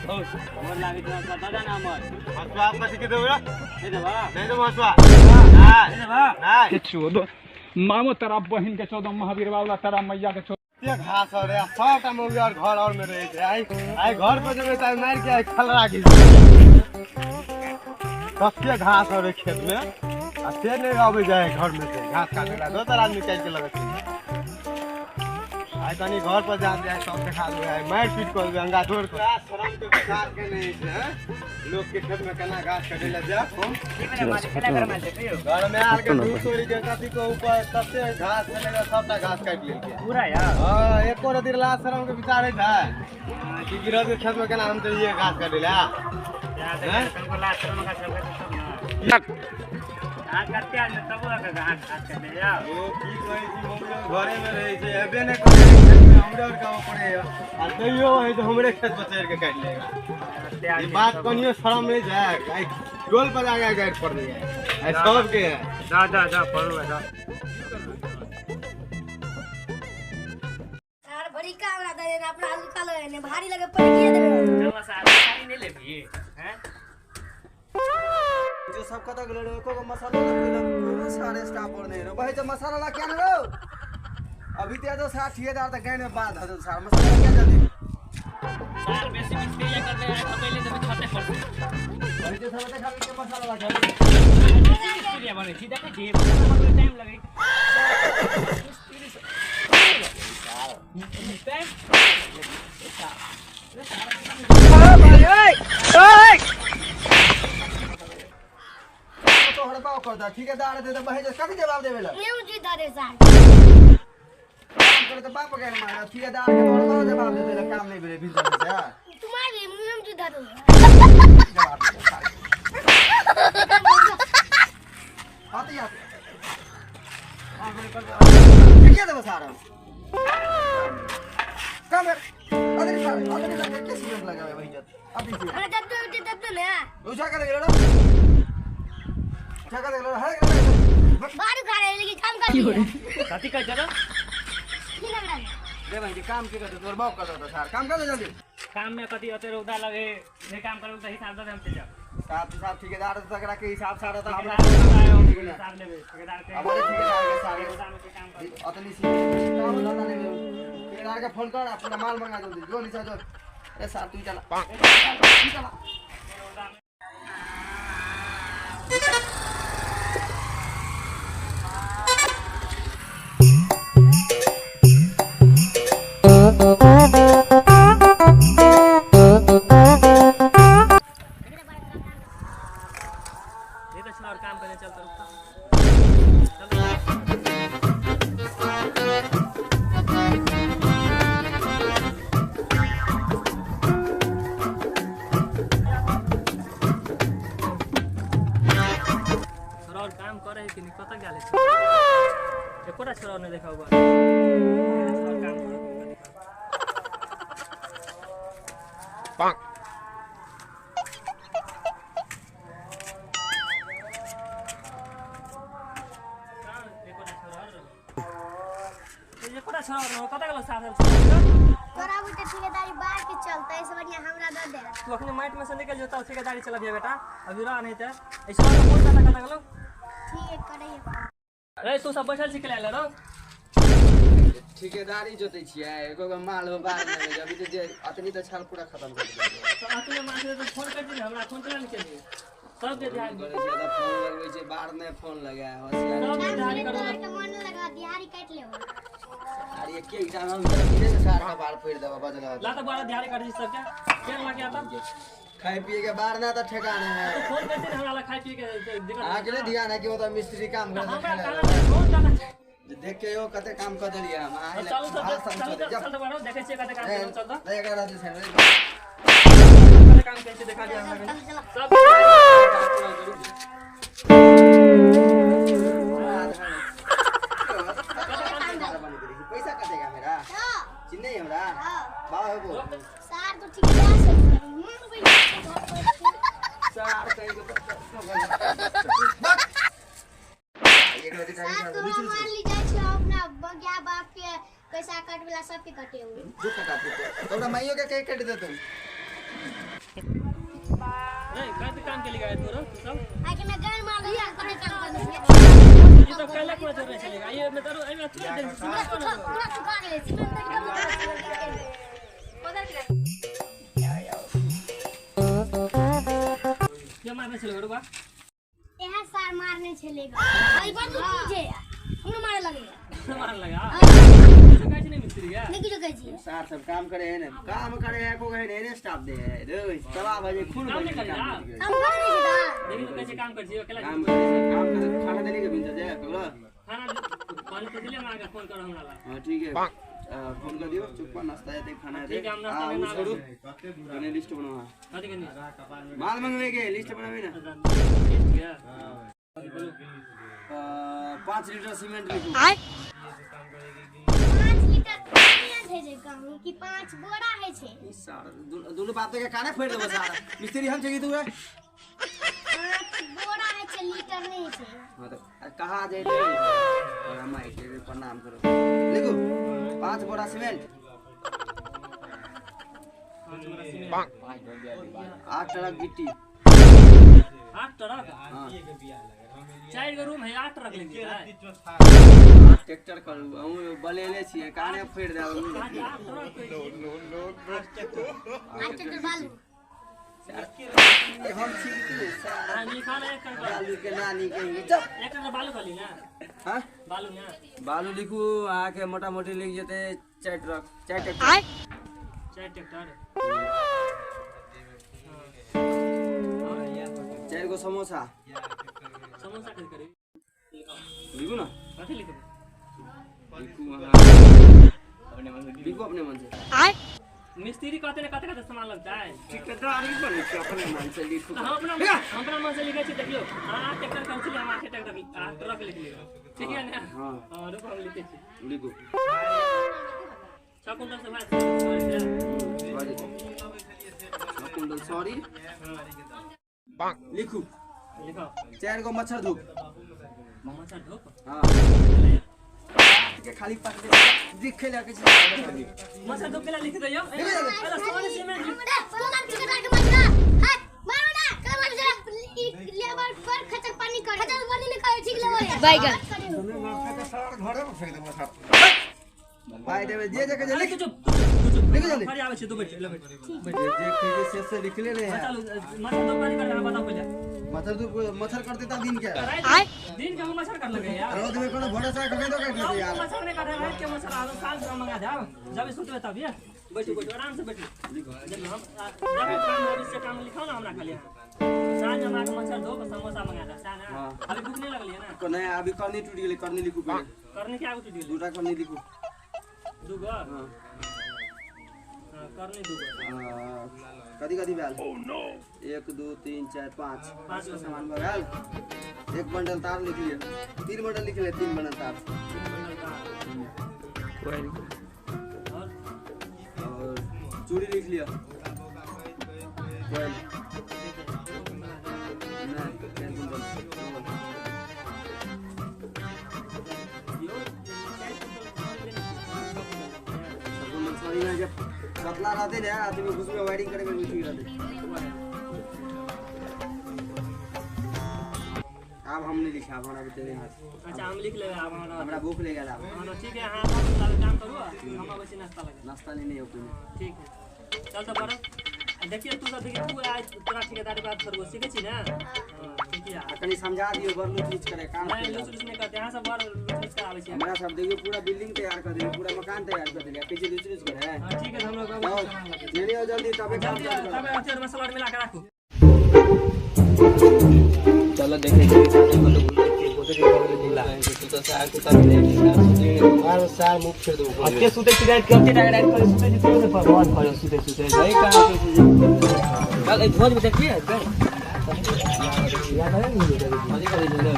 ओ मोर लागे छै हंसुआ दादा ना हमर हंसुआ कथी के देबो रे नहीं देबा नहीं देबो हंसुआ नहीं देबा नहीं के चोदो मामो तेरा बहिन के चोदो महावीर बाबा तेरा मैया के चोदो ते घास और सबटा मौगी और घर और में रहै छै आई आई घर पर जेबै त मार के आई खलरा के तते घास और खेत में आ से नहीं आबै जाए घर में से घास काटे ला दोसर आदमी काटि के लगत आई तनी घर पर जा जाए सब देखा देबै आई मारि पीट कर देबै अंगा तोड़ के शरम के विचार के नहीं छै लोग के खेत में केना घास काटे ला जा घर में आर के दूध तोड़ी के कथी के ऊपर तते घास छलै सबटा घास काटि लेलकै पूरा यार। हां एको रति लाज शरम के विचार है कि गिरहत के खेत में केना हम चलिए घास काटे ला तुमको लाज शरम का सब ना आ कते आदमी तब के घास घास काटे जाओ ओ की कहै छी मम्मी घरे में रहै छै एबे नै करै खेत में हमरे और काम पड़े आ तैयो है तो हमरे खेत पर चढ़ के काटि लेगा ये बात कनियो शरम नहीं जाए आई टोल पर आगे गाइड पड़ जाए आई सब के है जा जा जा पड़ो जा सार बड़ी काम रहता है ना अपना हल्का लगे ने भारी लगे पड़ गया देबे चल सार सारी नहीं लेबी हैं जो सब कत गेलो रे एको गो मसाला ना कोई कोनो सारे स्टाफ और नहीं रो भाई जो मसाला ला क्या रो अभी ते तो सार ठेकेदार त गए में बात हद सार मसाला क्या जल्दी सार बेसी मिस्त्री कर दे खपैले देबे छते पर अभी ते सब देखा के मसाला ला क्या मिस्त्री बने छी देखै छी मसाला बनबै टाइम लगै मिस्त्री टाइम ओए ओए करता ठेकेदार दे त बहे जे कथि जवाब देबे ल मुँह जी धरे सार काम करे त बाप के मारा ठेकेदार के तोर जवाब दे देला काम नहीं भेले भिनसर से तुम्हारे मुँह जी धरो जवाब दे आते आते क्या देबो सारा काम कर अदरी सारे अदरी लगे के सीजन लगावे वही जत अभी से अरे जब तो जब तो ना उठा कर गेलो उठा कर गेलो हर बारू खा रहे लेकिन काम कर दिया कथी कहै छौ की लग रहा है दे भाई काम के कर तोर बाप कर दो सार काम कर दे जल्दी काम में कथी अते रौदा लगे नहीं काम करू त हिसाब दे हम चल साहब साहब ठेकेदार तकरा के हिसाब सारा त हमरा हिसाब लेबे ठेकेदार के हमारे ठेकेदार के सारे रौदा में के काम कर अतनी सी काम धंधा नहीं ठेकेदार के फोन कर पूरा माल मंगा जल्दी जो नीचा जो अरे साहब तू चला तू चला ये तो और काम करने चल तो छोरा और काम करे है कि नहीं कतऽ गेल छै एकोटा छोरा नहीं देखा हुआ छोरा काम करे पांच एकोटा छोरा और कतऽ गेल साथ तोरा बुते ठेकेदारी बाहर के चलते ऐसे बढ़िया हमरा दे दे तू अखने माइट में से निकल जता ठेकेदारी चलबिया बेटा अभी रह नहीं त ऐसे फोन कतऽ कतऽ गेलो ठीक है करे रे तू सब बैठल छी के ले रो ठेकेदारी जोते छियै एको गो माल हो बाहर नहीं अभी तो जे अतनी त छाल पूरा खत्म कर देलियै तो अखने मार से तो फोन कर दी हमरा फोन चला नहीं चलिए सब के ध्यान करै छै त फोन लगबै छै बाहर नहीं फोन लगाए होशियार सब के ध्यान करो तोरा के मन लगा दिहाड़ी काट लेबो अरे एक एक टाइम हम धीरे से सार का बाल फोड़ देबा बजला ला तो बड़ा ध्यान कर दी सबके के लगे आता खाए पिए के बाहर ना त ठेकाना है तो फोन करते हमरा ला खाए पिए के दिक्कत अहाँ के नहीं ध्यान है कि वो तो मिस्त्री काम हमरा करता कहाँ फोन करना देख के यो कते काम कर देलियै हम अहाँ चलू तो चलू तो चल तो बड़ा देखै छियै कते काम करै चल तो एकरा रहते छै कते काम करै छै देखा दिया हमरा सब पैसा कटेगा मेरा चिन्ह नहीं हमरा बाबा हो सार तो ठेकेदार से मन बैठ सार कहीं के सार तो मान ली जाय छै अपना बगिया बाप के पैसा काट वाला सब के कटे हो जो कटा दे तोरा माइयो के के कट देतो नहीं कते काम के लिए गए तू सब आके मैं गान मार दिया कते काम कर दे ये तो कल को जोड़ने चलेगा ये मैं तारू एमे तुरंत दे पूरा पूरा सुखा गेलै सीमेंट एकदम ये मारने चलेगा रुका एहा सार मारने छलेगा आई बात तो कीजे हमरा मारे लगेगा मार लगा कहै छै नहीं मिस्त्री के नहीं किछो कहै छियै सार सब काम करे है ने काम करे है को है ने स्टाफ दे है रे सवा बजे खून काम नहीं करे काम करे नहीं छै दा देखी तो कैसे काम कर छियै अकेला काम करे काम करे खाना देली के बिन जाए ककरो खाना पहले तो दिले मांगे फोन करो हमरा ला हां ठीक है फोन कर दियो चुप नाश्ता है खाना है ठीक है, हम नाश्ता लेना छोड़ू बने लिस्ट बनाओ कथी कनी माल मंगवे के लिस्ट बनावे ना लिस्ट के 5 लीटर सीमेंट लिखो 5 लीटर सीमेंट है जे कहूं कि 5 बोरा है छै ई सार दुनु बाप के काने फोड़ देबो सारा मिस्त्री हम छै तू है 5 बोरा है छै लीटर नहीं छै हां तो कहा जेते और हम एक प्रणाम करो लिखो 5 बोरा सीमेंट 8 ट्रक गिट्टी 8 ट्रक हां 4 गो रूम है 8 ट्रक लेंगे ट्रैक्टर करू अहूँ बलेले छियै काने फोड़ि देब। 8 ट्रैक्टर बालू हम छी की बालू के नानी के चल एक ट्रक बालू खाली ना। हां बालू ना बालू लिखू अहाँ के मोटा मोटी लिख जेते 4 ट्रक 4 ट्रैक्टर 4 ट्रैक्टर 4 गो समोसा। समोसा कथी करी? लिखू ना। कथी लिखू? लिखू अहाँ लिखू अपने मन से। मिस्त्री कहते ने कते कते सामान लगता है। ठेकेदारी बनै छै अपने मन से लिखू। हम अपना मन से लिखे छी। देखियो अहाँ ट्रैक्टर कहै छलियै, हम अहाँके ट्रैक्टर ट्रक लिख लेबै, ठीक है ने? हाँ। हाँ, रुको हम लिखै छी। लिखू। 6 कुंटल से भाई सॉरी 6 कुंटल सॉरी। लिखू। लिखो। 4 गो मच्छर धूप। मच्छर धूप? हाँ के खाली पकड़े दिखे लगे छै। मच्छर धूप केला लिख दियो। अरे सोने सीमेंट हमरा सोना ठेकेदार के मजरा हाथ मारो ना कल मजरा लेबर पर खचर पानी कर खचर पानी नहीं करे ठीक लेबर बैगन घरे में फेंक देबो साहब। भाई देवे जे जे के लिख चुप लिख जल्दी। फरी आबै छै, तू बैठ ले बैठ। जे के से से लिख ले रे। चलो मच्छर धूप पानी कर बताओ पहिले। मच्छर धूप मच्छर करते ता दिन के दिन के हम मच्छर कर लगे यार। रौद में कोनो भरोसा कके तो काट लेते यार। मच्छर नहीं काटे रात के मच्छर आलो साल से मंगा जाओ जब सुतबे तब ये बैठो बैठो आराम से बैठो। जब हम जब काम होबे से काम लिखाओ ना हमरा खाली साँझ हमरा के मच्छर धूप समोसा मंगा दे साँझ। अभी भूख नहीं लगली है ना? नहीं अभी करनी टूट गेलै। करनी लिखू पहिले। करनी के आगू टूट गेलै? दूटा करनी लिखू। दूगो? हां हां करनी दूगो। कथी कथी भेल? 1 2 3 4 5 5 गो सामान भऽ गेल। 1 बंडल तार लिख लिअ। 3 बंडल लिख ले। 3 बंडल तार और चूड़ी लिख लिअ। कोयल नहीं 4 कुंटल। सॉरी ना जब पतला रहते ना आदमी घुस में वायरिंग करे में ठीक रहते। अब हम नहीं लिखा हमरा तेरे हाथ। अच्छा हम लिख लेबै अब हमरा भूख ले गेल। हां ठीक है। हां तब काम करू हम अबै छी नाश्ता लगे। नाश्ता लेने हो कोई? ठीक है चल तो बड़ देखिए तू सब देखिए तू आज तोरा ठेकेदारी बात करबो सीखे छी ना? हां ठीक है। कनी समझा दियो बड़ लूच लूच करे काम नहीं लूच लूच नहीं करते। हां सब बड़ लूच लूच कराबै छी। हमरा सब देखियो पूरा बिल्डिंग तैयार कर देले पूरा मकान तैयार कर देले पीछे लूच लूच करे। हां ठीक है हम लोग ले लियो जल्दी तबे काम जल्दी तबे अथी मसाला मिला के राखू। चलो देखे छी को तो बोलते छी बोले तू तो सार को तब मार सार मुख फेर दो। अते सुते छी रात कते टाइम रात करे सुते छी तो भगवान करे सुते सुते गई कहां से चल ए ध्वज में देखिए गए याद है नहीं मजे करे ले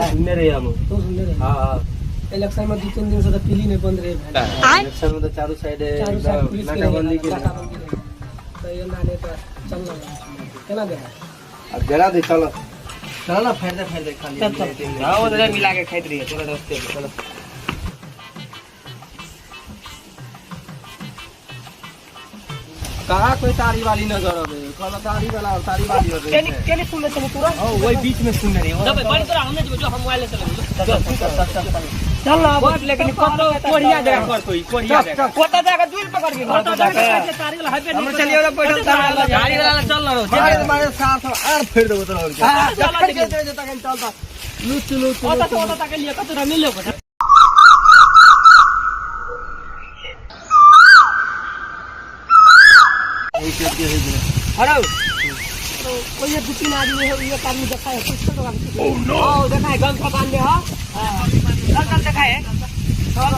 सुनने रहे हम तो सुनने रहे। हां हां इलेक्शन में 2-3 दिन से तो पीली नहीं बंद रहे। इलेक्शन में तो चारों साइड नाकाबंदी के तो ये नाने पर चलना केना दे अब जरा दे चलो चलो ना फायदा फायदा खाली चल चल हां वो जरा मिला के खाइत रहिए थोड़ा रास्ते पे चलो। कहां कोई तारी वाली नजर आवे कहला तारी वाला और तारी वाली होवे केनी केनी सुनने चलो पूरा। हां वही बीच में सुनने रही जब बड़ी तोरा हमने जो हम मोबाइल से चल चल चल चल चल ना बहुत लेकिन कतो कोढ़िया जगह कर कोई कोढ़िया जगह कोता जगह दूर पकड़ के कोता जगह तारी वाला हाईवे हम चलिए वाला बैठल तारी वाला चल ना मारे मारे साथ आर फेर देबो तोरा के चल चल चल चल लूच लूच ओता ओता तक लिए कतो मिलो अरे कोई ये 2-3 आदमी है एक आदमी देखा है कुछ तो ओ नो हां देखा है गमछा बांध ले। हां चल चल देखा है चल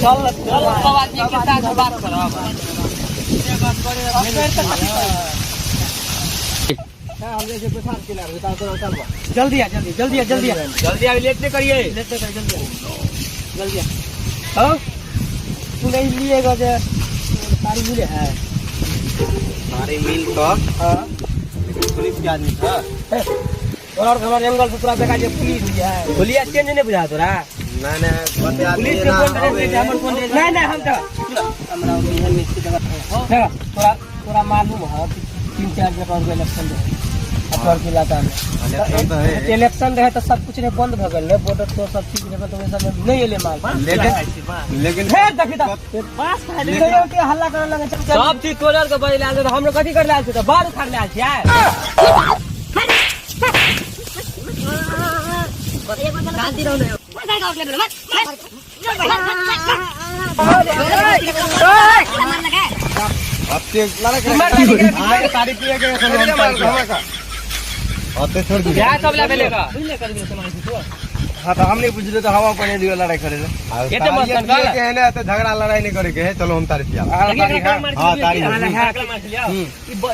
चल सब आदमी के साथ बात करो। हम जैसे प्रसाद के लागे तो चल जल्दी आ जल्दी जल्दी आ जल्दी आ जल्दी आ लेट नहीं करिए लेट नहीं करिए जल्दी आ जल्दी आ। हां तू नहीं लिएगा जे तारी मिले है तारी मिल तो हां लेकिन पुलिस के आदमी था और हमारे जंगल से पूरा देखा जे पुलिस भी है पुलिस चेंज नहीं बुझा तोरा। ना ना पुलिस के कोन ड्रेस है हमर कोन ड्रेस? नहीं नहीं हम तो हमरा ओहन निश्चित जगह है तोरा तोरा मालूम है 3-4 जगह और इलेक्शन रहे अपर इलाका में इलेक्शन रहे तो सब कुछ रहे बंद भ गेल बॉर्डर तो सब चीज रहे तो वैसा में नहीं एले माल। लेकिन लेकिन हे देखी त बस खाली के हल्ला करे लगे सब चीज तोड़ल के बदल आयल हम लोग कथी कर आयल छी त बार उखाड़ ले आयल छी। शांति रहो। मार मार मार लगा अब तारी पिए के अते छोड़ दी जा सब ला भेलेगा। हां तो हम नहीं बुझले तो हवा पने दियो लड़ाई करे ले एते मस्त के है ना, तो झगड़ा लड़ाई नहीं करे के है। चलो हम तारी पिया। हां तारी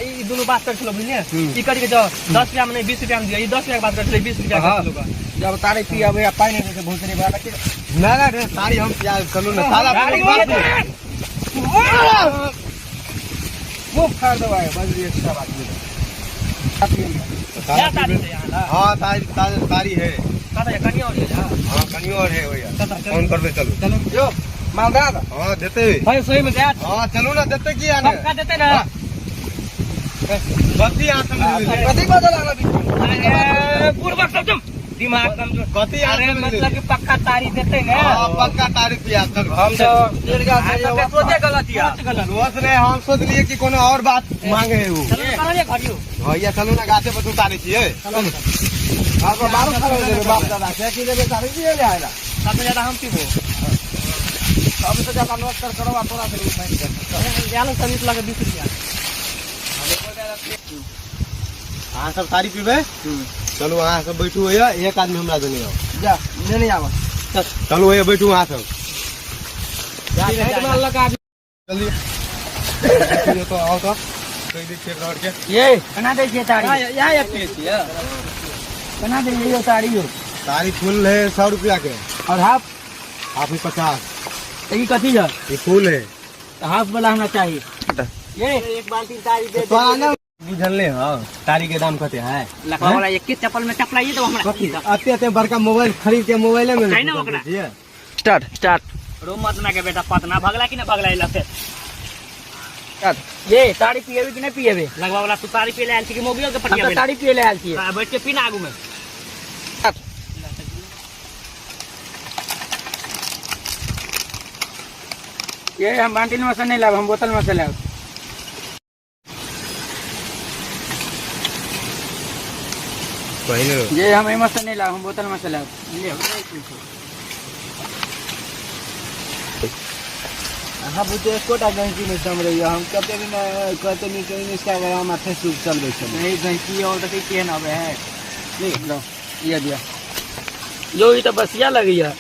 ई दोनों बात कर छलो बुझलिए। ई करी के 10 रुपया में नहीं 20 रुपया में दियो। ई 10 रुपया के बात कर छले 20 रुपया के छलो। जब तारी पिया भैया पानी नहीं देते भोसड़ी वाला के ना ना रे तारी हम पिया चलो ना साला वो फाड़ दो भाई बस ये अच्छा बात नहीं। क्या तारी है यहां? हां तारी तारी है। कता है कनिया और है। हां कनियो और है भैया। फोन करबे चलो चलो जो माल दा। हां देते भाई सही में दे। हां चलो ना देते की आने पक्का देते ना। कथी हाथ में कथी बदल आला बीच अरे पूर्वक सब तुम दिमाग कमजोर कथी हाथ में मतलब कि पक्का तारी देते ना। हां पक्का तारी पिया चलो। हम तो डेढ़ गाछ सोचे गलत या सोच रहे हम सोच लिए कि कोनो और बात मांगे है वो। चलो कहां घरियो भैया चलो ना गाछे पर उतारे छियै। चलो आप बारो खा लेबे बाप दादा से की लेबे तारी पिए ले आएला। सबसे ज्यादा हम पीबो। सबसे ज्यादा नोट कर करो आ तोरा से फाइन कर जालो समीप लगे 20 रुपया। अहाँ सब तारी पीबे। चलो अहाँ सब बैठू होइया, एक आदमी हमरा देने आओ। जा लेने आवा चलो होइया बैठू अहाँ सब। जा लगा जल्दी तो आओ तो कोई देख रोड के ये बना दे छियै तारी। यहां ये पिए छियै बना दे ये तारी हो। तारी फुल है 100 रुपया के और हाफ हाफ ही 50। ई कथी है? ये फूल है। हाफ वाला हमरा चाहिए। ये एक बाल्टी तारी दे तो आना बुझल नहीं। हां तारी के दाम कते है? लखवा वाला एक चप्पल में चपलाइए तो हमरा अते अते बड़का मोबाइल खरीद के मोबाइल में ना ओकरा। स्टार्ट स्टार्ट रो मत ना के बेटा पतना भगला कि ना भगला इला से। ये तारी पिएबे कि नहीं पिएबे? लगवा वाला तू तारी पिए ले आयल छी कि मोबियो के पटिया हम तारी पिए ले आयल छी। बैठ के पीना आगू में। ये हम बाल्टी में से नहीं लाब, हम बोतल में से लाब। ये हम एमा से नहीं लाब, हम बोतल में से लाब। ले अहाँ बुझे एकोटा गैंची नहीं समझैया। हम कते दिन कहते नहीं कहीं इंस्टाग्राम आ फेसबुक चलबै छलियै। नहीं गैंची और देखै केहन आबै है। ले लो ये दिया यो ई तो बसिया लगैया।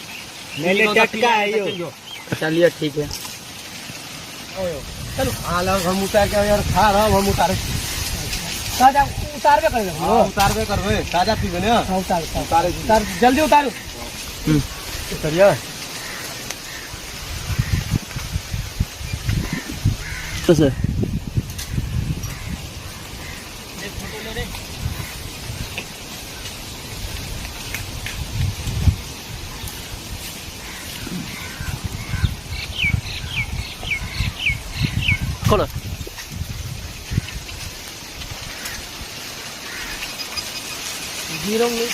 नहीं टटका है यो। चलिए ठीक है चलो आला हम उतार के यार खा रहा हम उतारे ताजा उतारबे करबे। हां उतारबे करबे ताजा पीबे ने। हां उतार उतारे उतार जल्दी उतारू। उतरिया तो सर देख फोटो ले रे। खोलो जीरो में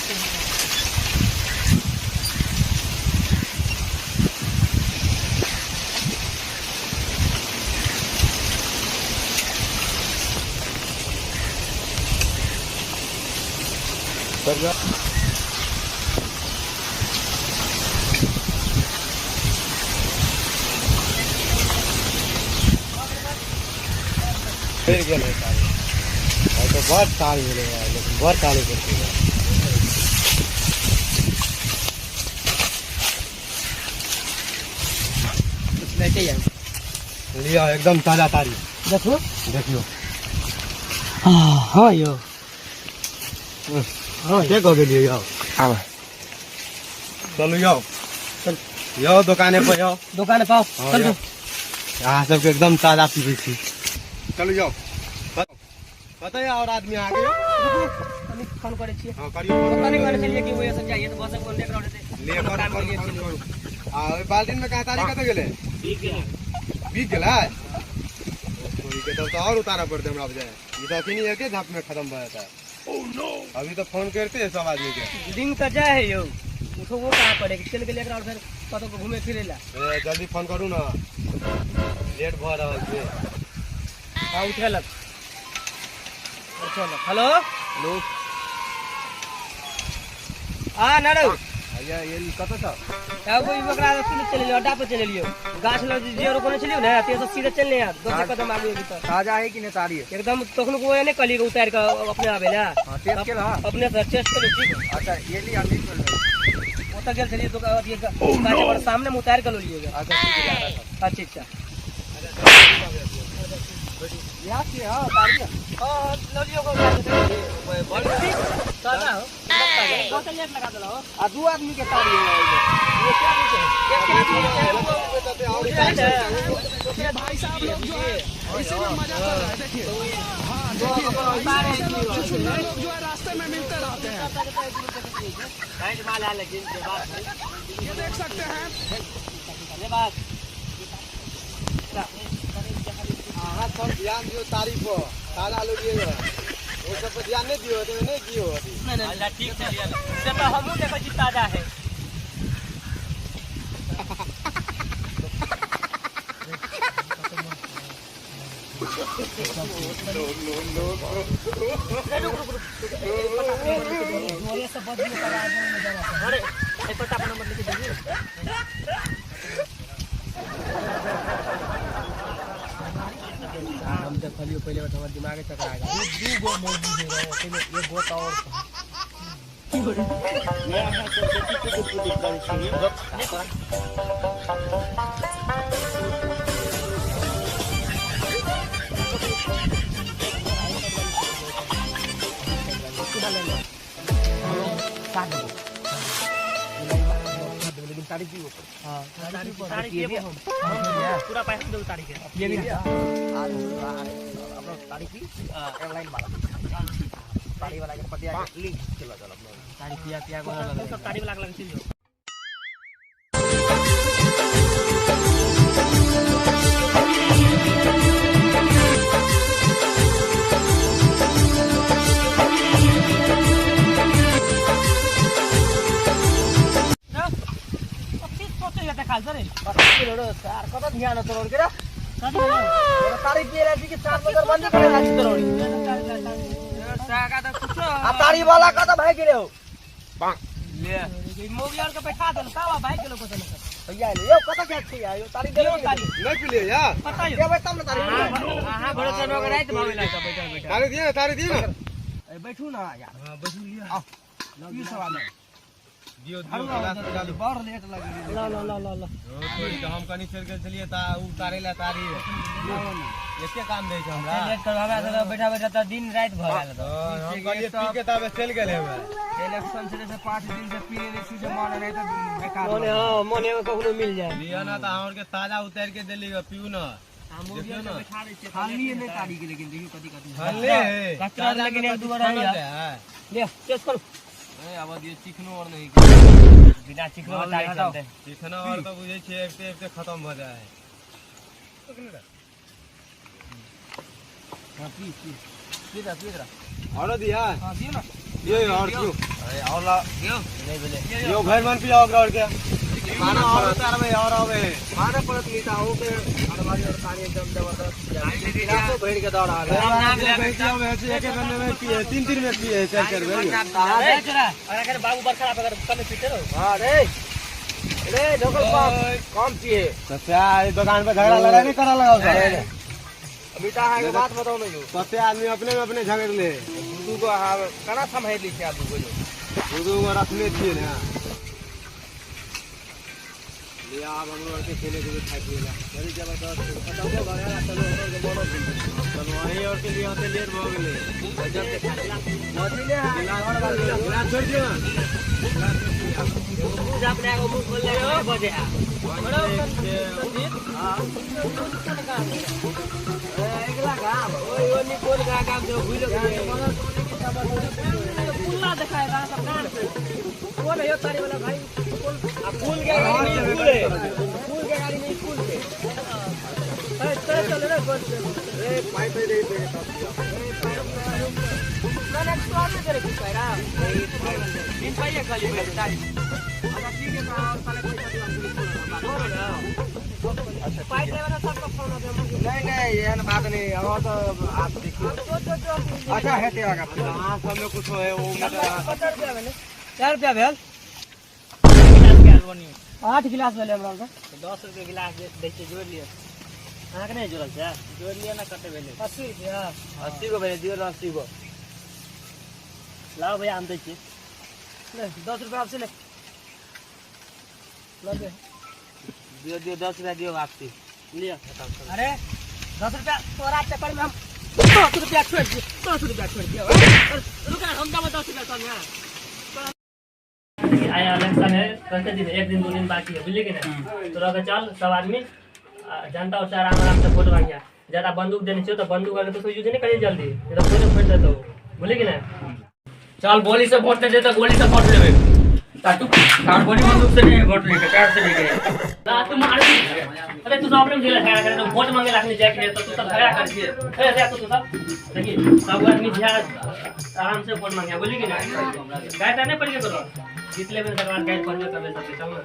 फिर गेल है तारी। तो बहुत तारी मिले यार, लेकिन बहुत तारी पड़ती है। कुछ लेके आए लिया एकदम ताजा तारी। देखो देखियो। हाँ हाँ यो हाँ देखो गेलियो यो आब चलू यो चल यो दुकाने पर यो दुकान पर आओ चल। अहाँ सबके एकदम ताजा पीबै छी। चलू जाओ बताइए और आदमी आ गए। फोन करे छियै। हां करियो पता नहीं करे छलियै कि ओए से चाहिए तो बस फोन देख रहल छै ले करू करू। आ ओइ बाल्टीन में कहां तारी कत गेलै? बिक गेलै। बिक गेलै? कोई के तब तो और उतारा पड़ते हमरा बजाय। ई तो अखनी एके झाप में खत्म भ जाता है। ओह नो अभी तो फोन करते हैं सब आदमी के। दिन का जाए है यो उठो वो कहां पड़े चल गेलै एकरा और फिर कतौ घूमे फिरे ला। ए जल्दी फोन करू ना, लेट भ रहल छै। हां उठेलक उठेलक। हेलो हेलो आ नारू ये कत छ? अब ई बकरा सीधे चले लियो, अड्डा पर चले लियो। गाछ लग जे रोपने छलियो ने, ते से सीधे चलने यार, 2 कदम आगू अभी तक। ताजा है कि नहीं तारी है? एकदम तखन को ने कली के उतार के अपने आवे ना। हां टेस्ट के ला। अपने से टेस्ट कर ठीक। अच्छा ये ली हम कर ले। ओत गेल छलियो तो अथी गाछ पर सामने में उतार के लो लियो। अच्छा ठीक है। अच्छा अच्छा। या के हां तारी है। हां लो लियो को बड़ ताजा हो। बहुत लेट लगा देला हो। आ दू आदमी के तारी है। ये क्या बोलते हैं? क्या भाई साहब लोग जो है इसी में मजा कर रहे हैं। देखिए हां देखिए चुचुंदर लोग जो है रास्ते में मिलते रहते हैं। पैंट माल आ लेकिन के बात ये देख सकते हैं। ये बात हां सब ध्यान दियो तारी पर, ताला लो दिए वो सब पर ध्यान नहीं दियो तो नहीं दियो अभी। नहीं नहीं ठीक है से तो हमहु देखै छी ताजा है। अरे एक पता नंबर लिख दीजिए। हम देखलियो पहले बार हमर दिमाग चकरा गेल। दू गो मौगी है रहे एक गो तो और की बोले मैं अहाँ सब के कुछ करै छी। लेकिन तारीख भी हां तारीख ये हम पूरा पैसा दो तारीख है ये भी अपना तारीख भी ऑनलाइन वाला तारीख वाला के पतिया के लिंक चला चल अपना तारीख पिया पिया को लगा सब तारीख लग लग चल। सर कत ध्यान तोड़ के तारी पिए रही कि 4 बजे बंद करे राखी तोड़ी सागा त कुछ आ तारी वाला कत भाग गेले हो ले मोगी और के बैठा देल का भाई के लोग पता नहीं भैया ले यो कत के छी यो तारी दे तारी नहीं पी ले यार पता यो देबै तब न तारी हां भरोसा न कराई त भावे लाग बैठल बैठल तारी दिए तारी दिए ना ए बैठू ना यार। हां बैठू लिया आओ ई सवाल दियो दियो गिलास डालू बड़ लेट लगी ला ला ला ला ला थोड़ी के हम कनी चल गेल छलिए ता उतारे ला तारी एके काम देै छै हमरा लेट करवावे त बैठा बैठा त दिन रात भ गेल। हम कहलिए पी के ताबे चल गेल हेबे। इलेक्शन से जैसे 5 दिन से पी लेने छी जे मन नहीं त बेकार मने हां मने कखनो मिल जाए लिया ना त हमर के ताजा उतार के देली पीऊ ना हम देखियो ना बैठा दे छी खाली नहीं तारी के लेकिन देखियो कथि कथि ले कचरा लेकिन एक दू बार है ले टेस्ट करो। नहीं आवाज ये चिकनो और नहीं बिना चिकनो तारी चलते चिकनो और तो बुझै छी एकते एकते खत्म भ जाए। हां पी पी पी दा पी दा और दिया हां दियो ना दियो और दियो। अरे और ला दियो नहीं बोले यो घर मन पिया और क्या खाना और उतारबे और आवे खाना पड़त नहीं ता ओ के अरबारी और पानी एकदम जबरदस्त गिलासो भर के दौड़ा आवे एक एक में पिए तीन तीन में पिए चार चार बेर। हां चला अरे अगर बाबू बरखा अगर कम पीते रहो। हां रे रे ढोकल पाप कम पिए सत्या दुकान पे झगड़ा लड़ाई नहीं करा लगाओ सर। अभी ता है बात बताओ ना जो सत्या आदमी अपने में अपने झगड़ ले दू गो हां कना संभाल ली छै दू गो जो दू गो रखने छिए ना लिया अब हम लोग के खेले के खाए पिए ला बड़ी जबरदस्त बताओ घरे चलो हमरो के मोनो चलो वही और के लिए होते लेट भ गेले गजब के खाना नदी ले गिलास छोड़ दियो ना मुंह अपने को मुंह खोल ले बजे आ बड़ो संजीत हां एकला गाम ओइ ओनी कोन गा गाम जो भूल गेल पुल्ला देखाएगा सब गान से कौन है यो तारी वाला भाई कौन आ फूल के गाड़ी में स्कूल है फूल के गाड़ी में स्कूल है। अरे चल चल रे बस रे पाइप दे दे सब दिया ना ना तो आगे करे कुछ पैरा तीन पाइया खाली बैठ तारी। अच्छा ठीक है तो और साले पैसा दिया अच्छा पाइप वाला सबका फोन आ गया। नहीं नहीं एहन बात नहीं अब तो आप देखिए अच्छा है तेरा का हां सब में कुछ है वो मतलब 50 रुपया भेल 4 रुपया भेल। बनी 8 गिलास भेलै हमरा आरके। 10 रुपए गिलास दै छियै, जोड़ि लिअ। अहाँके नहि जोड़ल छै? जोड़ि लिअ ने, कते भेलै? 80 रुपया। 80 गो भेलै, दियौ 80 गो। लाओ भैया, हम दै छियै। ले 10 रुपया आपसे ले। लगे दियो दियो 10 रुपया दियो वापसी। लिअ। अरे 10 रुपया तोरा चक्कर में हम 10 रुपया छोड़ दिए, 10 रुपया छोड़ दिए। रुक ना, हम दाम 10 रुपया कम है। आया इलेक्शन है, कते दिन? 1 दिन 2 दिन बाकी है, बुझलिए कि नहीं? तो रह चल सब आदमी जनता उससे आराम आराम से वोट मांगिया। ज्यादा बंदूक देने चाहिए तो बंदूक अगर तो यूज नहीं करिए जल्दी, नहीं तो फोड़ फोड़ देते हो, बुझलिए कि नहीं? चल गोली से वोट नहीं देते, गोली से वोट लेबे। ताटू तार गोली बंदूक से नहीं वोट लेके, कार से लेके। ना तू मार। अरे तू सब अपने में झगड़ा करे तो वोट मांगे लाखनी जाके तो तू सब झगड़ा कर दिए। ए रे तू सब देखिए सब आदमी झगड़ा आराम से वोट मांगे, बुझलिए कि नहीं? गाय नहीं पड़ के करो, जीत लेबे तकर बाद गाय पढ़बे करबे सब। चल ना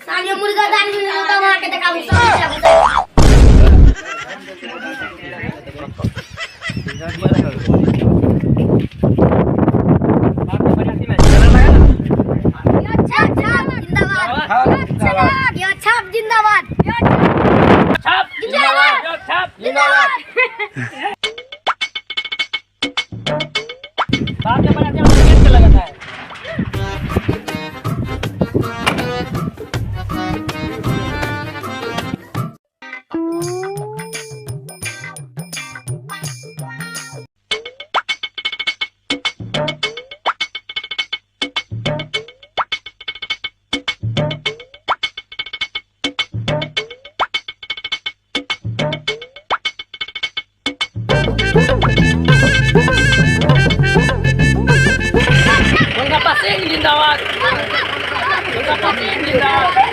साले मुर्गा दान में होता वहां के देखाबू सब। बाप के बरियाती में झगड़ा लगा ना। यो छाप जिंदाबाद, यो छाप जिंदाबाद, छाप जिंदाबाद, यो छाप जिंदाबाद। बाप के बरियाती में गेट के लगाता है। जिंदाबाद, जिंदाबाद।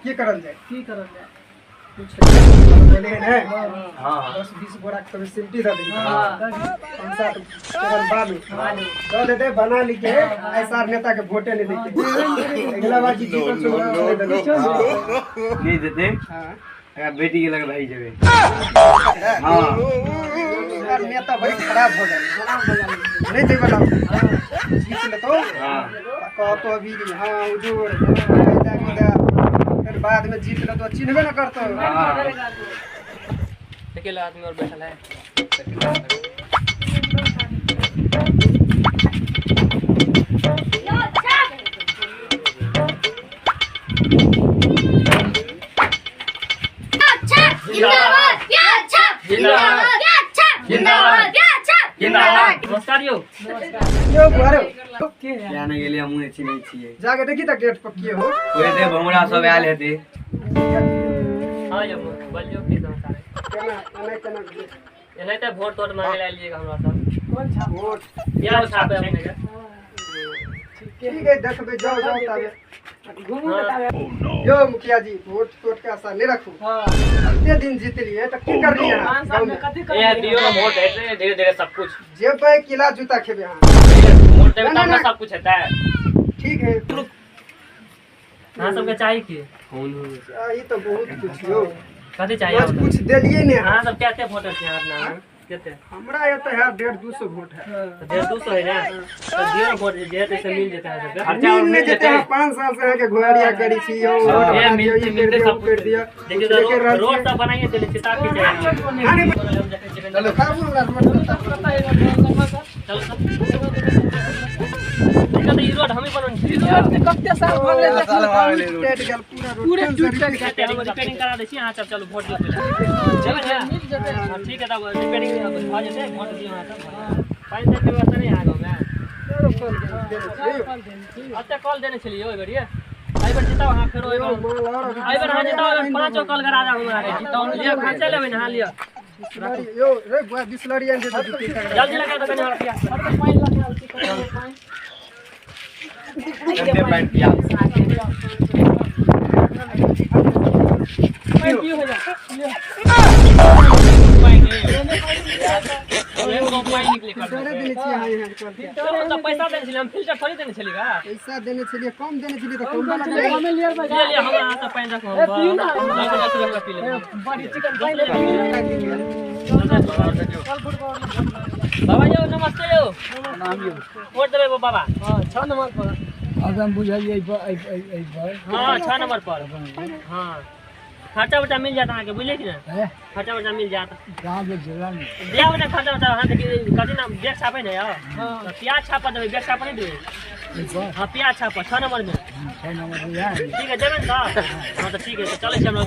की करल जाए, की करल जाए? कुछ बोले है। हां 10 20 बोरा के सिमटी दे दी। 5-7 चरण बालू दे दे बना ली के ऐसा नेता के वोटे नहीं देते। अगला बार जीत नहीं देते। हां अगर बेटी के लगे भाई जेबे। हां यार नेता बड़ी खराब हो गए, नहीं दे वाला जीत ले तो। हां कहो तो अभी हां हुजूर फिर बाद में जीत ले तो चिन्हबे ना करतो। अकेला आदमी और बैठल है। जिंदाबाद, जिंदाबाद, जिंदाबाद, जिंदाबाद। नमस्कार यो। यो घरे के किया नहीं गेलियै, हमहूँ नहि चिन्है छियै। जाके देखी त गेट पर के हो। ओहे ते भमरा सब आयल हेतै। हां यो बोलियो की समाचार है? केना एना केना गेलै? एनाहिते वोट तोट मांगे ला एलियै हमरा सब। कोन छाप वोट? बिहार छाप है अपने के। ठीक है, देखबै, जाओ जाओ ताबे घुमू ना ताबे। यो मुखिया जी वोट तोट के आशा नहीं रखू। हां कते दिन जीत लिए त की कर लिए? 5 साल में कथि कर ए दियो ना वोट हेतै धीरे धीरे सब कुछ। जेबै किला जूता खेबै। हां वोट देबै तब ना सब कुछ हेतै। ठीक है। अहाँ सबके चाही की? चाही तो बहुत कुछ यो। कथि चाहिए? बस कुछ देलिए ने। अहाँ सब कते वोटर छी अपना? कते? हमरा एते है 150-200 वोट है। 150-200 है ना? तो दियो वोट जे तैसे मिल जेतै अहाँ सबके। खर्चा मिल नहीं जेतै। 5 साल से अहाँ के घोड़िया करी छी यो। ए मिलते मिलते सब कर दिया। देखियो रोड सब बनाइए देले छी ताकि चाहिए। चलो खाबू हमरा चलो सब। देखियो ई रोड हमें बनन छी। रोड के कते साल भऽ गेलै? टूट गेल पूरा रोड, पूरे टूट गेल। हम रिपेयरिंग करा दै छी अहाँ सब चलू वोट दियौ। चलो मिल जेतै। हां ठीक है, तब रिपेयरिंग भऽ जेतै, वोट दियौ अहाँ सब। पानि के व्यवस्था नहीं अहाँ गाँव में? अते कॉल देने छलियै ओहि बेर। एहि बेर जिताउ अहाँ फेरो एहि बेर। एहि बेर अहाँ जिताउ, 5 कॉल करा देब हमरा के। जिताउ लिअ, खर्चा लेबै ने अहाँ लिअ। यो रे बुआ बिसलरी आनि दे दू। जल्दी लगा दो कनी हमरा पियास। पानि लगा पानि। पानि पिया। पानी पियो हो जा पैसा देने छलियै हम फिल्टर थोड़ी देने छलियै का पैसा देने छलियै कम देने छलियै त कम वाला हमें लियर भाई ले लिया हमरा हाथ पानी रखो ए पियो ना पी ले बड़ी चिकन पानी चल फुटबॉल बाबा यो नमस्ते यो नाम यो वोट देबै बाबा हां 6 नंबर पर अब हम बुझाइए ए पर हां 6 नंबर पर हां खर्चा वर्चा मिल जाता अहाँके बुझलियै कि ने खर्चा वर्चा मिल जात गाँव के जिला में बियाह में खर्चा वर्चा अहाँ कथी नाम बैग छापै ने यौ तऽ प्याज छापऽ देबै बैग छापऽ नहि देबै हाँ प्याज छापऽ 6 नंबर में 6 नंबर में ठीक है जेबै ने तऽ हाँ तऽ ठीक है तऽ चलै छी हम लोग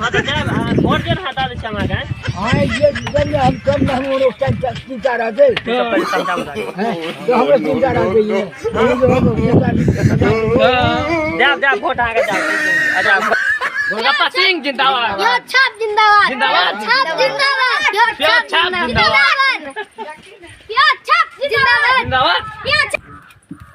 हाँ तऽ जायब अहाँ वोट दिअ ने हटा दै छी हम अहाँके हाँ ये जब हम कम ना हम लोग चिंता रहते तो हमरा चिंता रहते ये जाब जाब वोट अहाँके जाब अच्छा गोलगप्पा सिंह जिंदाबाद यो छाप जिंदाबाद जिंदाबाद छाप जिंदाबाद यो छाप जिंदाबाद यो छाप जिंदाबाद जिंदाबाद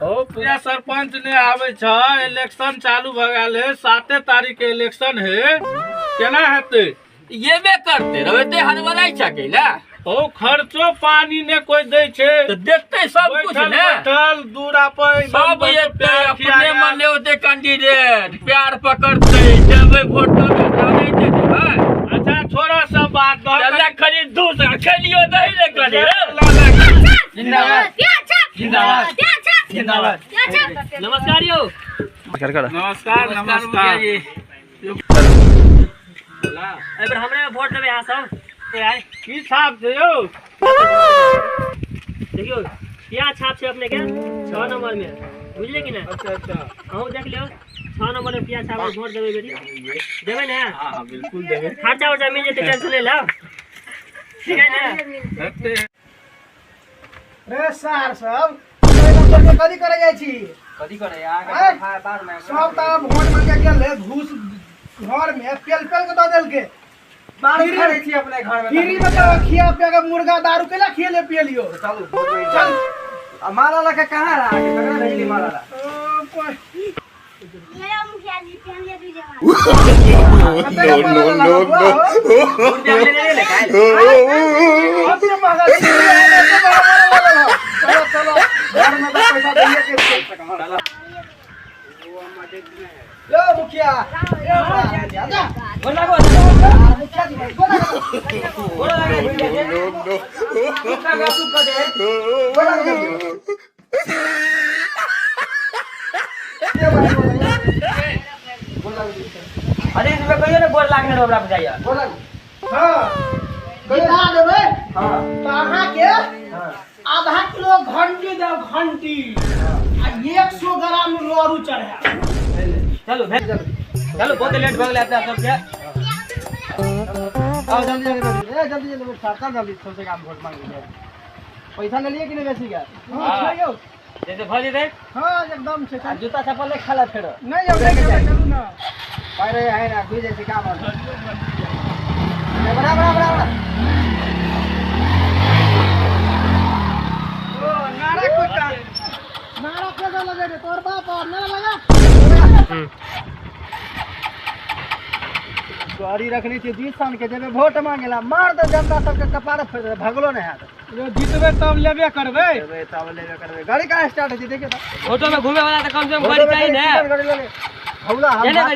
ओ पूरा सरपंच ने आवे छ इलेक्शन चालू भ गेल है 7 तारीख के इलेक्शन है केना हेतै येबे करते रहते हरबराई छ केला ओ खर्चो पानी ने कोई दै छै तो देखते सब कुछ ने बैठल दूरा पर सब एते अपने मने होते कैंडिडेट प्यार पकड़ते देबै वोट नहीं देबै अच्छा छोड़ा सब बात चल खरीद दूसरा खेलियो नहीं रे करी जिंदाबाद जिंदाबाद जिंदाबाद नमस्कार यो नमस्कार नमस्कार एहि हमरे वोट देबै अहाँ सब की छाप छै यौ देखियौ क्या छाप छै अपने के 6 नंबर में बुझलियै कि ने अच्छा अच्छा अहूँ देख लियौ 6 नंबर में प्याज छाप वोट देबै बेटी देबै ने हां बिल्कुल देबै खर्चा वर्चा मिल जेतै टेंशन नहि लाउ ठीक है ने रे सार सब नंबर के कथी करे जाइ छी कथी करे यार बार में सब त वोट मांगे गेल है घूस घर में पेल पेल के द देलके बाहर छी अपने घर में फ्री में तो खिया पिया के मुर्गा दारू केला खियले पियलियो चलू चल आ माला ला के कहां रहा के ककरा भेजली माला ला मेरा मुखिया जी पहले भी जमा no no no no चलो चलो घर में पैसा दिए के चलो लो मुखिया गोर लागो मुखिया जी गोर लागो गोर लागो गोर लागो अरे इसमें कहियो ने गोर लागने हमरा बुझाइया गोर लागो हां जिता देबै हां त अहाँ के आधा किलो घंटी देब घंटी आ 100 ग्राम लड़ू चढ़ा चलो चलो बहुत लेट भ गेलै अपना सबके आओ जल्दी जल्दी ए जल्दी जल्दी साता जल्दी सबसे काम वोट मांग लिया पैसा ले लिए कि नहीं बेसी का हां यौ जैसे भ जेतै हां एकदम से आ जूता चप्पल ले खाला फेर नहीं यौ चलू ना पाय रे है ना घुस जाइ छै काम बड़ा बड़ा बड़ा बड़ा ओ नारा कोटा नारा कैसा लगे रे तोर बाप और नारा लगा गाड़ी रखने छी 20 साल के जेबे वोट मांगेला मार दे जनता सबके कपार फोड़ दे भगलो नहीं हाथ यो जीतबे तब लेबे करबे लेबे तब लेबे करबे गाड़ी कहाँ स्टार्ट होइ छै देखिए त ऑटो में घूमे वाला त कम से कम गाड़ी चाहिए ने गाड़ी ले ले हौला हम गाड़ी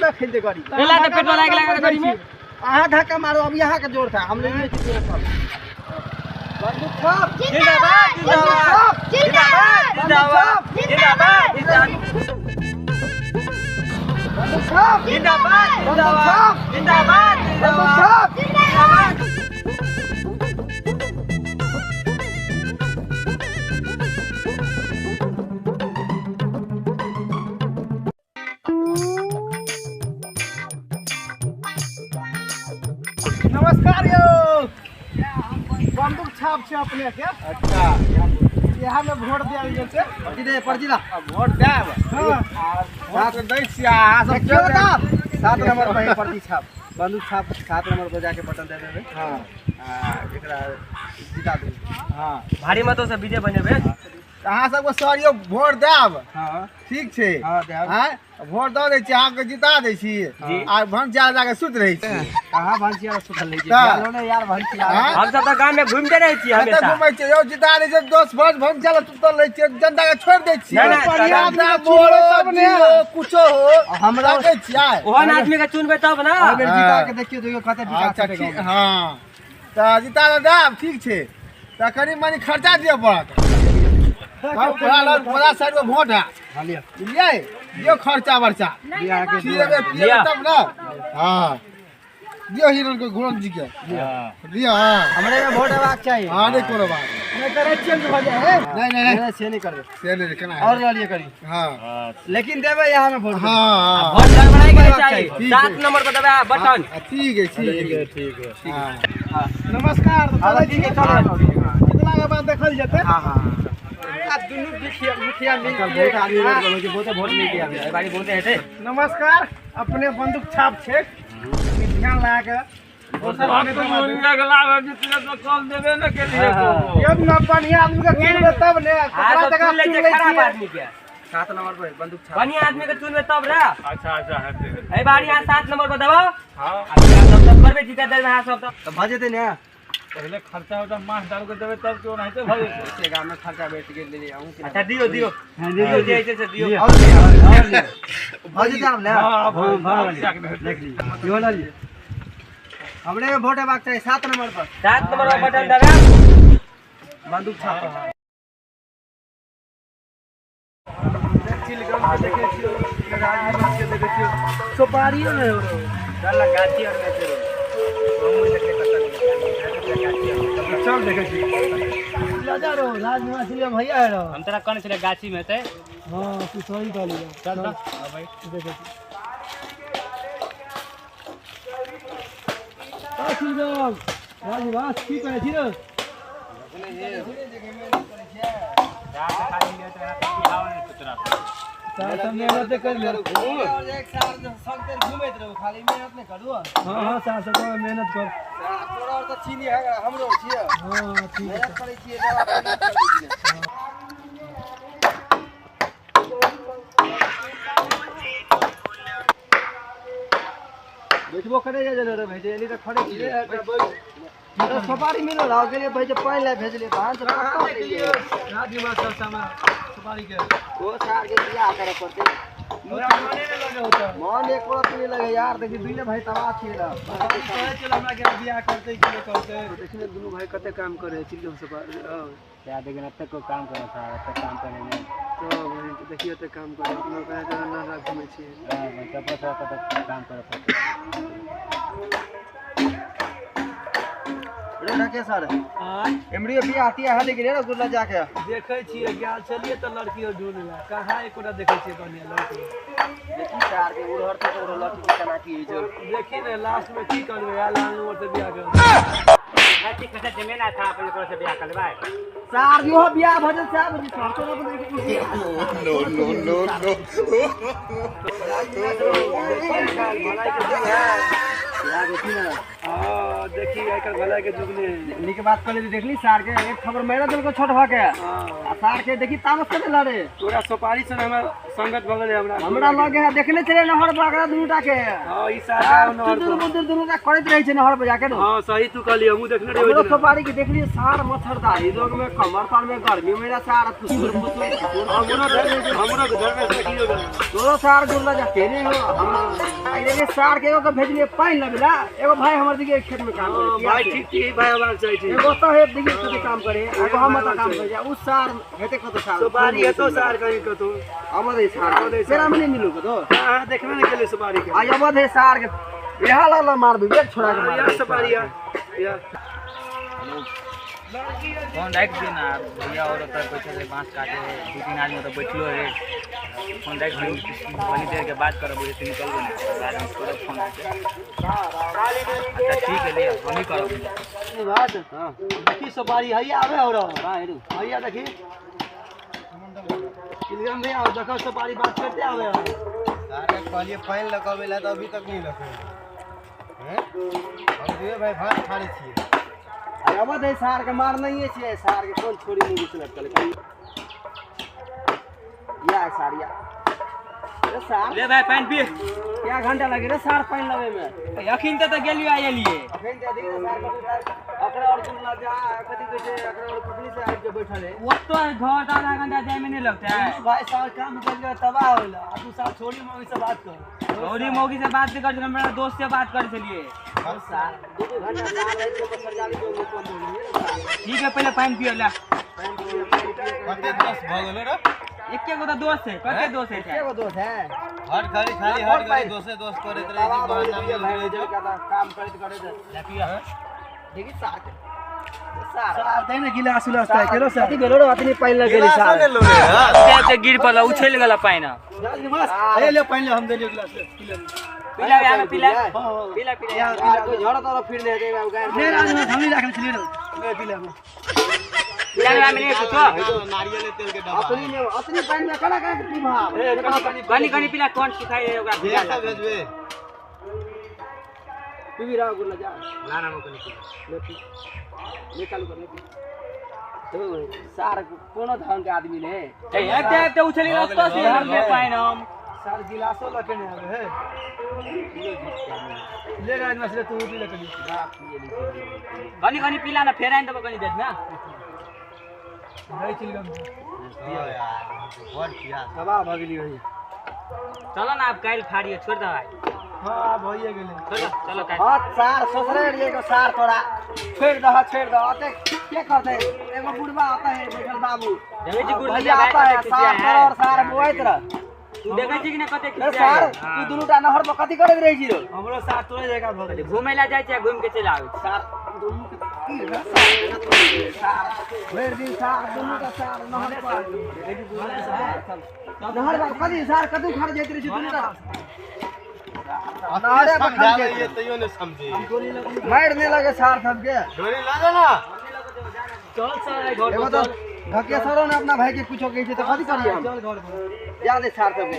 में खेलते गाड़ी लेला त पेट्रोल लाग लाग गाड़ी में अहाँ धक्का मारो अब यहाँ के जोर था हम ले लिए छी सब बंदूक छाप जिंदाबाद जिंदाबाद जिंदाबाद जिंदाबाद जिंदाबाद बंदूक छाप जिंदाबाद जिंदाबाद जिंदाबाद बंदूक छाप जिंदाबाद नमस्कार यो बंदूक छाप छे अपने के अच्छा यहाँ में वोट दियल जेतै पर्ची दे पर्ची ला वोट देब हां वोट दै छियै अहाँ सब देखियौ त 7 नंबर पर पर्ची छाप बंदूक छाप 7 नंबर पर जाके बटन दे देबै हां आ एकरा जिता देबै हां भारी मतों से विजय बनेबे अहाँ सबके सर यौ वोट देब। ठीक छै। आँय वोट दऽ दै छी, अहाँके जिता दै छी आ भनसिया जाके सुति रहै छी। कहाँ भनसिया सुतल रहै छी? यार भनसिया हम सब तऽ गाम में घूमते रहै छी, हमेशा घूमै छी यौ। जिता दै छी 10 वर्ष भनसिया लग सुतल रहै छी, जनता के छोड़ि दै छी। कुछो हो हमरा रखै छियै। ओहन आदमी के चुनबै तब ना। जिता के देखियौ देखियौ कते विकास हेतै। हँ तऽ जिता देब ठीक छै, तऽ कनि मनि खर्चा दिअ पड़त। 50-60 गो वोट है, बुझलियै? दियौ खर्चा वर्चा, पिएबै तब ने। हाँ दियौ हिरण के घुरन जी के दियौ। हाँ हमरे में वोट हेबाक चाही। हाँ नहीं कोनो बात नहीं करे चेंज भ जाए। नहीं नहीं नहीं से नहीं करबे, से नहीं केना और ललिए करी। हाँ लेकिन देबै यहाँ में वोट। हाँ वोट गड़बड़ाई के चाही। 7 नंबर पर दबा बटन। ठीक है ठीक है ठीक है। हां नमस्कार। चलो ठीक है, चलो कितना के बाद देखल जेतै। हां हां आ दुनू मुखिया मिल के बहुत आदमी लोग बहुते वोट नहीं किया एहि बारी बहुते हेतै। नमस्कार। अपने बंदूक छाप छै, ध्यान लगा के तब ने खराब आदमी के 7 नंबर पर बंदूक छाप बढ़िया आदमी के चुनबे तब रे। अच्छा अच्छा हेतै एहि बारी अहाँ 7 नंबर पर दबाउ। हां सब करबे जीता देबै अहाँ सब त भ जेतै ने। पहले खर्चा होता माछ दाल के देबै तब क्यों नहीं भऽ जेतै। गाम में खर्चा बैठ गेल ले अहूं के। अच्छा दियो दियो दियो जे छै से दियो। और भऽ जेतै आब ने। हां देख लियो इहो ल लियो। हमरे में वोट हेबाक चाही 7 नंबर पर। 7 नंबर पर बटन दबा बंदूक छाप। चिलगम के देखै छियो, राजनिवास के देखै छियो, सुपारियो नै हो रहो। चल गाछी और में चलो। चल देखै छी लजा रहो राजनिवास ले भैया है रहो। हम तोरा कहने छले गाछी में हेतै। हां तू सही कहली। चल त भाई देखै छी। राजनिवास की करै छी रे? मेहनत कर ले और एक साल सब देर घूमैत रहू, खाली मेहनत नहीं करू। हां हां साल से तो मेहनत कर। तोरा और त चीनी है हमरो छियै। हां ठीक मेहनत करै छियै तब अपना करै छियै। बैठबो करे जा रे भाई, एली त खड़े छियै। तो सुपारी मिलो रहो के लिए भाई, जे पानि ले भेजलियै तहन से कहाँ देखलियो राजनिवास सब सामान सुपारी के ओ सार के बियाह करे पड़तै। तोरा मने नै लगे होता, मन एक रति नहीं लगे यार। देखी दुइये भाई तबाह छियै रे। कहै छल हमरा के बियाह करतै की नहि करतै। देखिने दुनू भाई कते काम करे चिलगम सुपारी। क्या देखिन एते को काम करे था, एते काम करे ने तो देखियो एते काम करे अपनो कहै छै ना राख घुमै छियै। हां चप्पल से कते काम करे पड़तै। रे ढके सर एमरियो बियाह तियाह है लेकिन रे गुल्ला जाके देखै छियै गेल छलियै त लड़की और ढूंढ ला कहाँ एकोटा देखै छियै बढ़िया लड़की। देखी सार के उड़हर त उड़हर लड़की के केना की होइ छै। देखी ने लास्ट में की करबै यार, लाल नंबर से बियाह कर लड़की कते जमीन आ था अपने से बियाह करबै सार यो बियाह भ जेतै 4 बजे सर तोरा बदल के नो नो नो नो यार देखी ना। हां देखी आजकल भलाई के जुग ने नीक बात कहले देखली सार के एक खबर मेरा दिल को छोट भ के आ सार के देखी तामस करे लड़े। तोरा सुपारी से हमरा संगत भ गेलै। हमरा हमरा लगे है देखने चले नहर बगरा दुनूटा के। हां ई सार नहर दुनू बुदुर दुनूटा करैत रहै छै नहर पर जाके। हां सही तू कहली, हमहु देखने रहियो। हमरो सुपारी के देखली सार मच्छरदारी रोग में कमर तर में गर्मी में सार फुसुर फुसुर। हमरो हमरो घर में देखियो तोरो सार गुल्ला जा केने हो। हम आई रे सार के एगो के भेजलिए पानि लबला, एगो भाई हमर दिगे खेत में काम करे। भाई ठीक ठीक भाई हमार चाहिए ठीक। एगो तो है दिगे खेत में काम करे, एगो हम त काम करे। उ सार हेते कत सार सुपारी हेतो सार कहीं कतो अमर है सार तेरा में नहीं मिलू कतो। हां देखने नहीं गेले सुपारी के। आई अमर है सार के यहाँ ला ला मार विवेक छोड़ा के मार यार सुपारी यार यार। फोन रख दे ना भैया, और तो बैठल है बांस काटे है, 2-3 आदमी तो बैठलो है। फोन रख दी, थोड़ी देर के बाद करब, वैसे निकल गए बाद में करब फोन। अच्छा ठीक है, ले हम ही करब बात। हां देखी सुपारी हैया आवे हो रहो हैया देखी चिलगम भैया देखो सुपारी बात करते आवे हो। अरे कहलिए पानि लगाबै ला त अभी तक नहीं लगे हैं। हम दुए भाई भात खा लै छियै। अबद है सार के मार नहीं छियै, सार के कोन छोरी मुँह से लटकल। या सारिया रे सार ले भाई पानी पी। क्या घंटा लगे रे सार पानी लगे में? अखिन त गेलियो आ एलिए। अखिन त दी रे सार अकरा और तुम ना जा कथि कहै छै अकरा और पत्नी से आबि के बैठल है। वो तो घर त आधा घंटा जाय में नहीं लगता है। भाई साहब काम कर के तबाह होला। आ तू साहब छोड़ी मौगी से बात कर। छोड़ी मौगी से बात नहीं कर, हमरा दोस्त से बात कर चलिए। सार 2 घंटा सार रात के मच्छर जाली के कोन बोलिए। ठीक है पहले पानी पियो ला। कते दोस्त भ गेलो रे? एके गो त दोस्त है। कते दोस्त है? एके गो दोस्त है। हर घड़ी खाली हर घड़ी दोसे दोस्त करैत रहे छी, बहाना में रहे छी, काम करैत करैत ला पियो। देखी सार के सार सार दे ने गिलास उलास त केरो सार कथि भेलो रे अतनी पानि लग गेली सार। गिलास ते गिर पड़ल उछल गेल पानि। ए ले पानि ले हम देलियो गिलास ले पी ले। पीला यार पीला पीला पीला यार कोई झड़ तर फिर नहीं दे गाय नहीं राज में हम ही राखल छलिए रे ले पी ले। पीला में नहीं कुछो नारियल तेल के डब्बा अतनी में अतनी पानि में कना कना पीबा। कनी कनी पीला कौन सुखाई ओकरा भीगा भेजबे पीबी रहा गुल्ला जा ना ना कनी पी ले पी ले चालू कर ले पी। तो सार कोनो ढंग के आदमी ने ए एते एते उछली रस्तो से ले पानि हम सार गिलासो लके ने आवे है। ले राज मसले तू पी ले कनी कनी कनी पीला ना फेर आइन देबो कनी देर में नहीं चिल गम यार बड़ प्यास तबाह भ गेली होई। चलो ना अब काल फाड़ियो छोड़ दो भाई। हां भइए गेलै चलो चलो काल। हां सार ससरे रे एगो सार तोरा छोड़ दह छोड़ दह। अते के करते एगो बुढ़वा आता है बैठल बाबू देबै छी गुड़ भैया आता है सार तोर और सार बोआइत रह। तू देखै छी कि ना कते खिसिया सार तू दुनू टा नहर पर कथि करैत रहै छी रे? हमरो सार तोरे जगह भ गेलै। घुमै ला जाइ छै घुम के चलि आबै छै। सार दुनू के की रे सार भरि दिन सार दुनू टा सार नहर पर नहर पर कथि सार कतू खड़ जाइत रहै छी दुनू टा नहरे पर खड़ जाइत ये तैयो ने समझे। मारि नै लगे सार सबके डोरी लागे ना चल सार घर एगो तो ढकेसरो ने अपना भाई के कुछो कहै छै त कथि करियै हम? चल घर पर जा दे सार सबके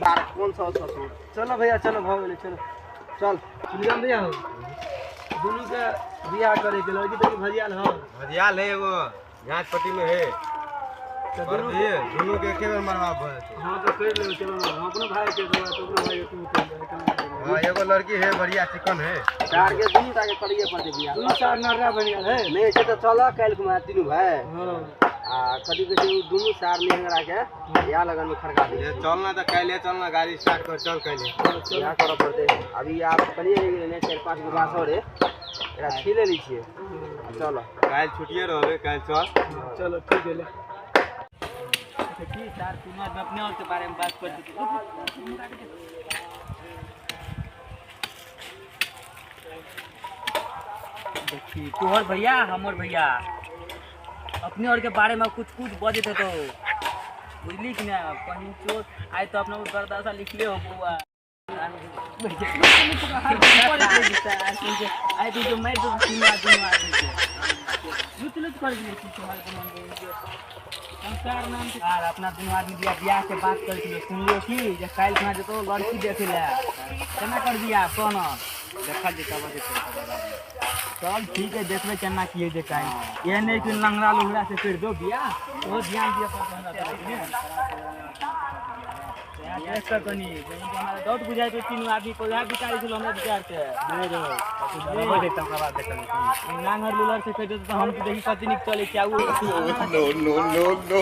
बार कोन सौ ससुर। चलो भैया चलो भ गेलै चलो चल सुनियम भैया हो दुनू के बियाह करे के लड़की तनी भजियाल हो। भजियाल है एगो जांच पट्टी में है तो दुनू के दुनू के एके बेर मरवा भ जेतै। हां तो कर लेबै चलो हम अपनो भाई के देबै तो अपनो भाई के तू कर ले। हां एगो लड़की है बढ़िया चिकन है सार के दुनू टा के करिए पड़तै बियाह। दुनू सार नर्रा बनि गेल है नहीं छै त चल काल्हि कुमा तीनू भाई। हां आ कथि कहै छै दुनू सार नेंगरा के बियाह लगन में खड़का दे। चल ना त काल्हि चल ना गाड़ी स्टार्ट कर चल काल्हि बियाह करऽ पड़तै। अभी आप कनिए रहि गेलै 4-5 गो बाँस और एकरा छीले लै छियै। चल काल्हि छुट्टिए रहबै काल्हि चल। चलो ठीक है ले। की सार तीनों आदमी अपने और के बारे में बात कर देखी तोहर भैया हमर भैया अपने और के बारे में कुछ कुछ बजत तो बुझली कि ना कहीं चोट आए तो अपना बर्दाश्त लिखले हो बउआ। आए तो जो मैं तो तीन आदमी के लुच लुच कर दिए तोहर के मन संस्कार नाम के यार अपना दुनू आदमी बियाह बियाह के बात कर छलो सुनलियो कि जे काल्हि खुना जेतो लड़की देखे ला केना कर बियाह कोन देखल जेतै बजे चल ठीक है देखबै केना की जे काल्हि एहन नहि कि लंगड़ा लुंगड़ा से कर दो बियाह ओ ध्यान दिअ पड़त हमरा देख कर कनी हमरा डाउट बुझाइ छै तीनू आदमी पर वएह विचारै छलो हमरा विचार से नहीं रे बजे तक बाद देखल नांगर लुलर से कह देत त हम देखी कति नीक चलै छै नो नो नो नो।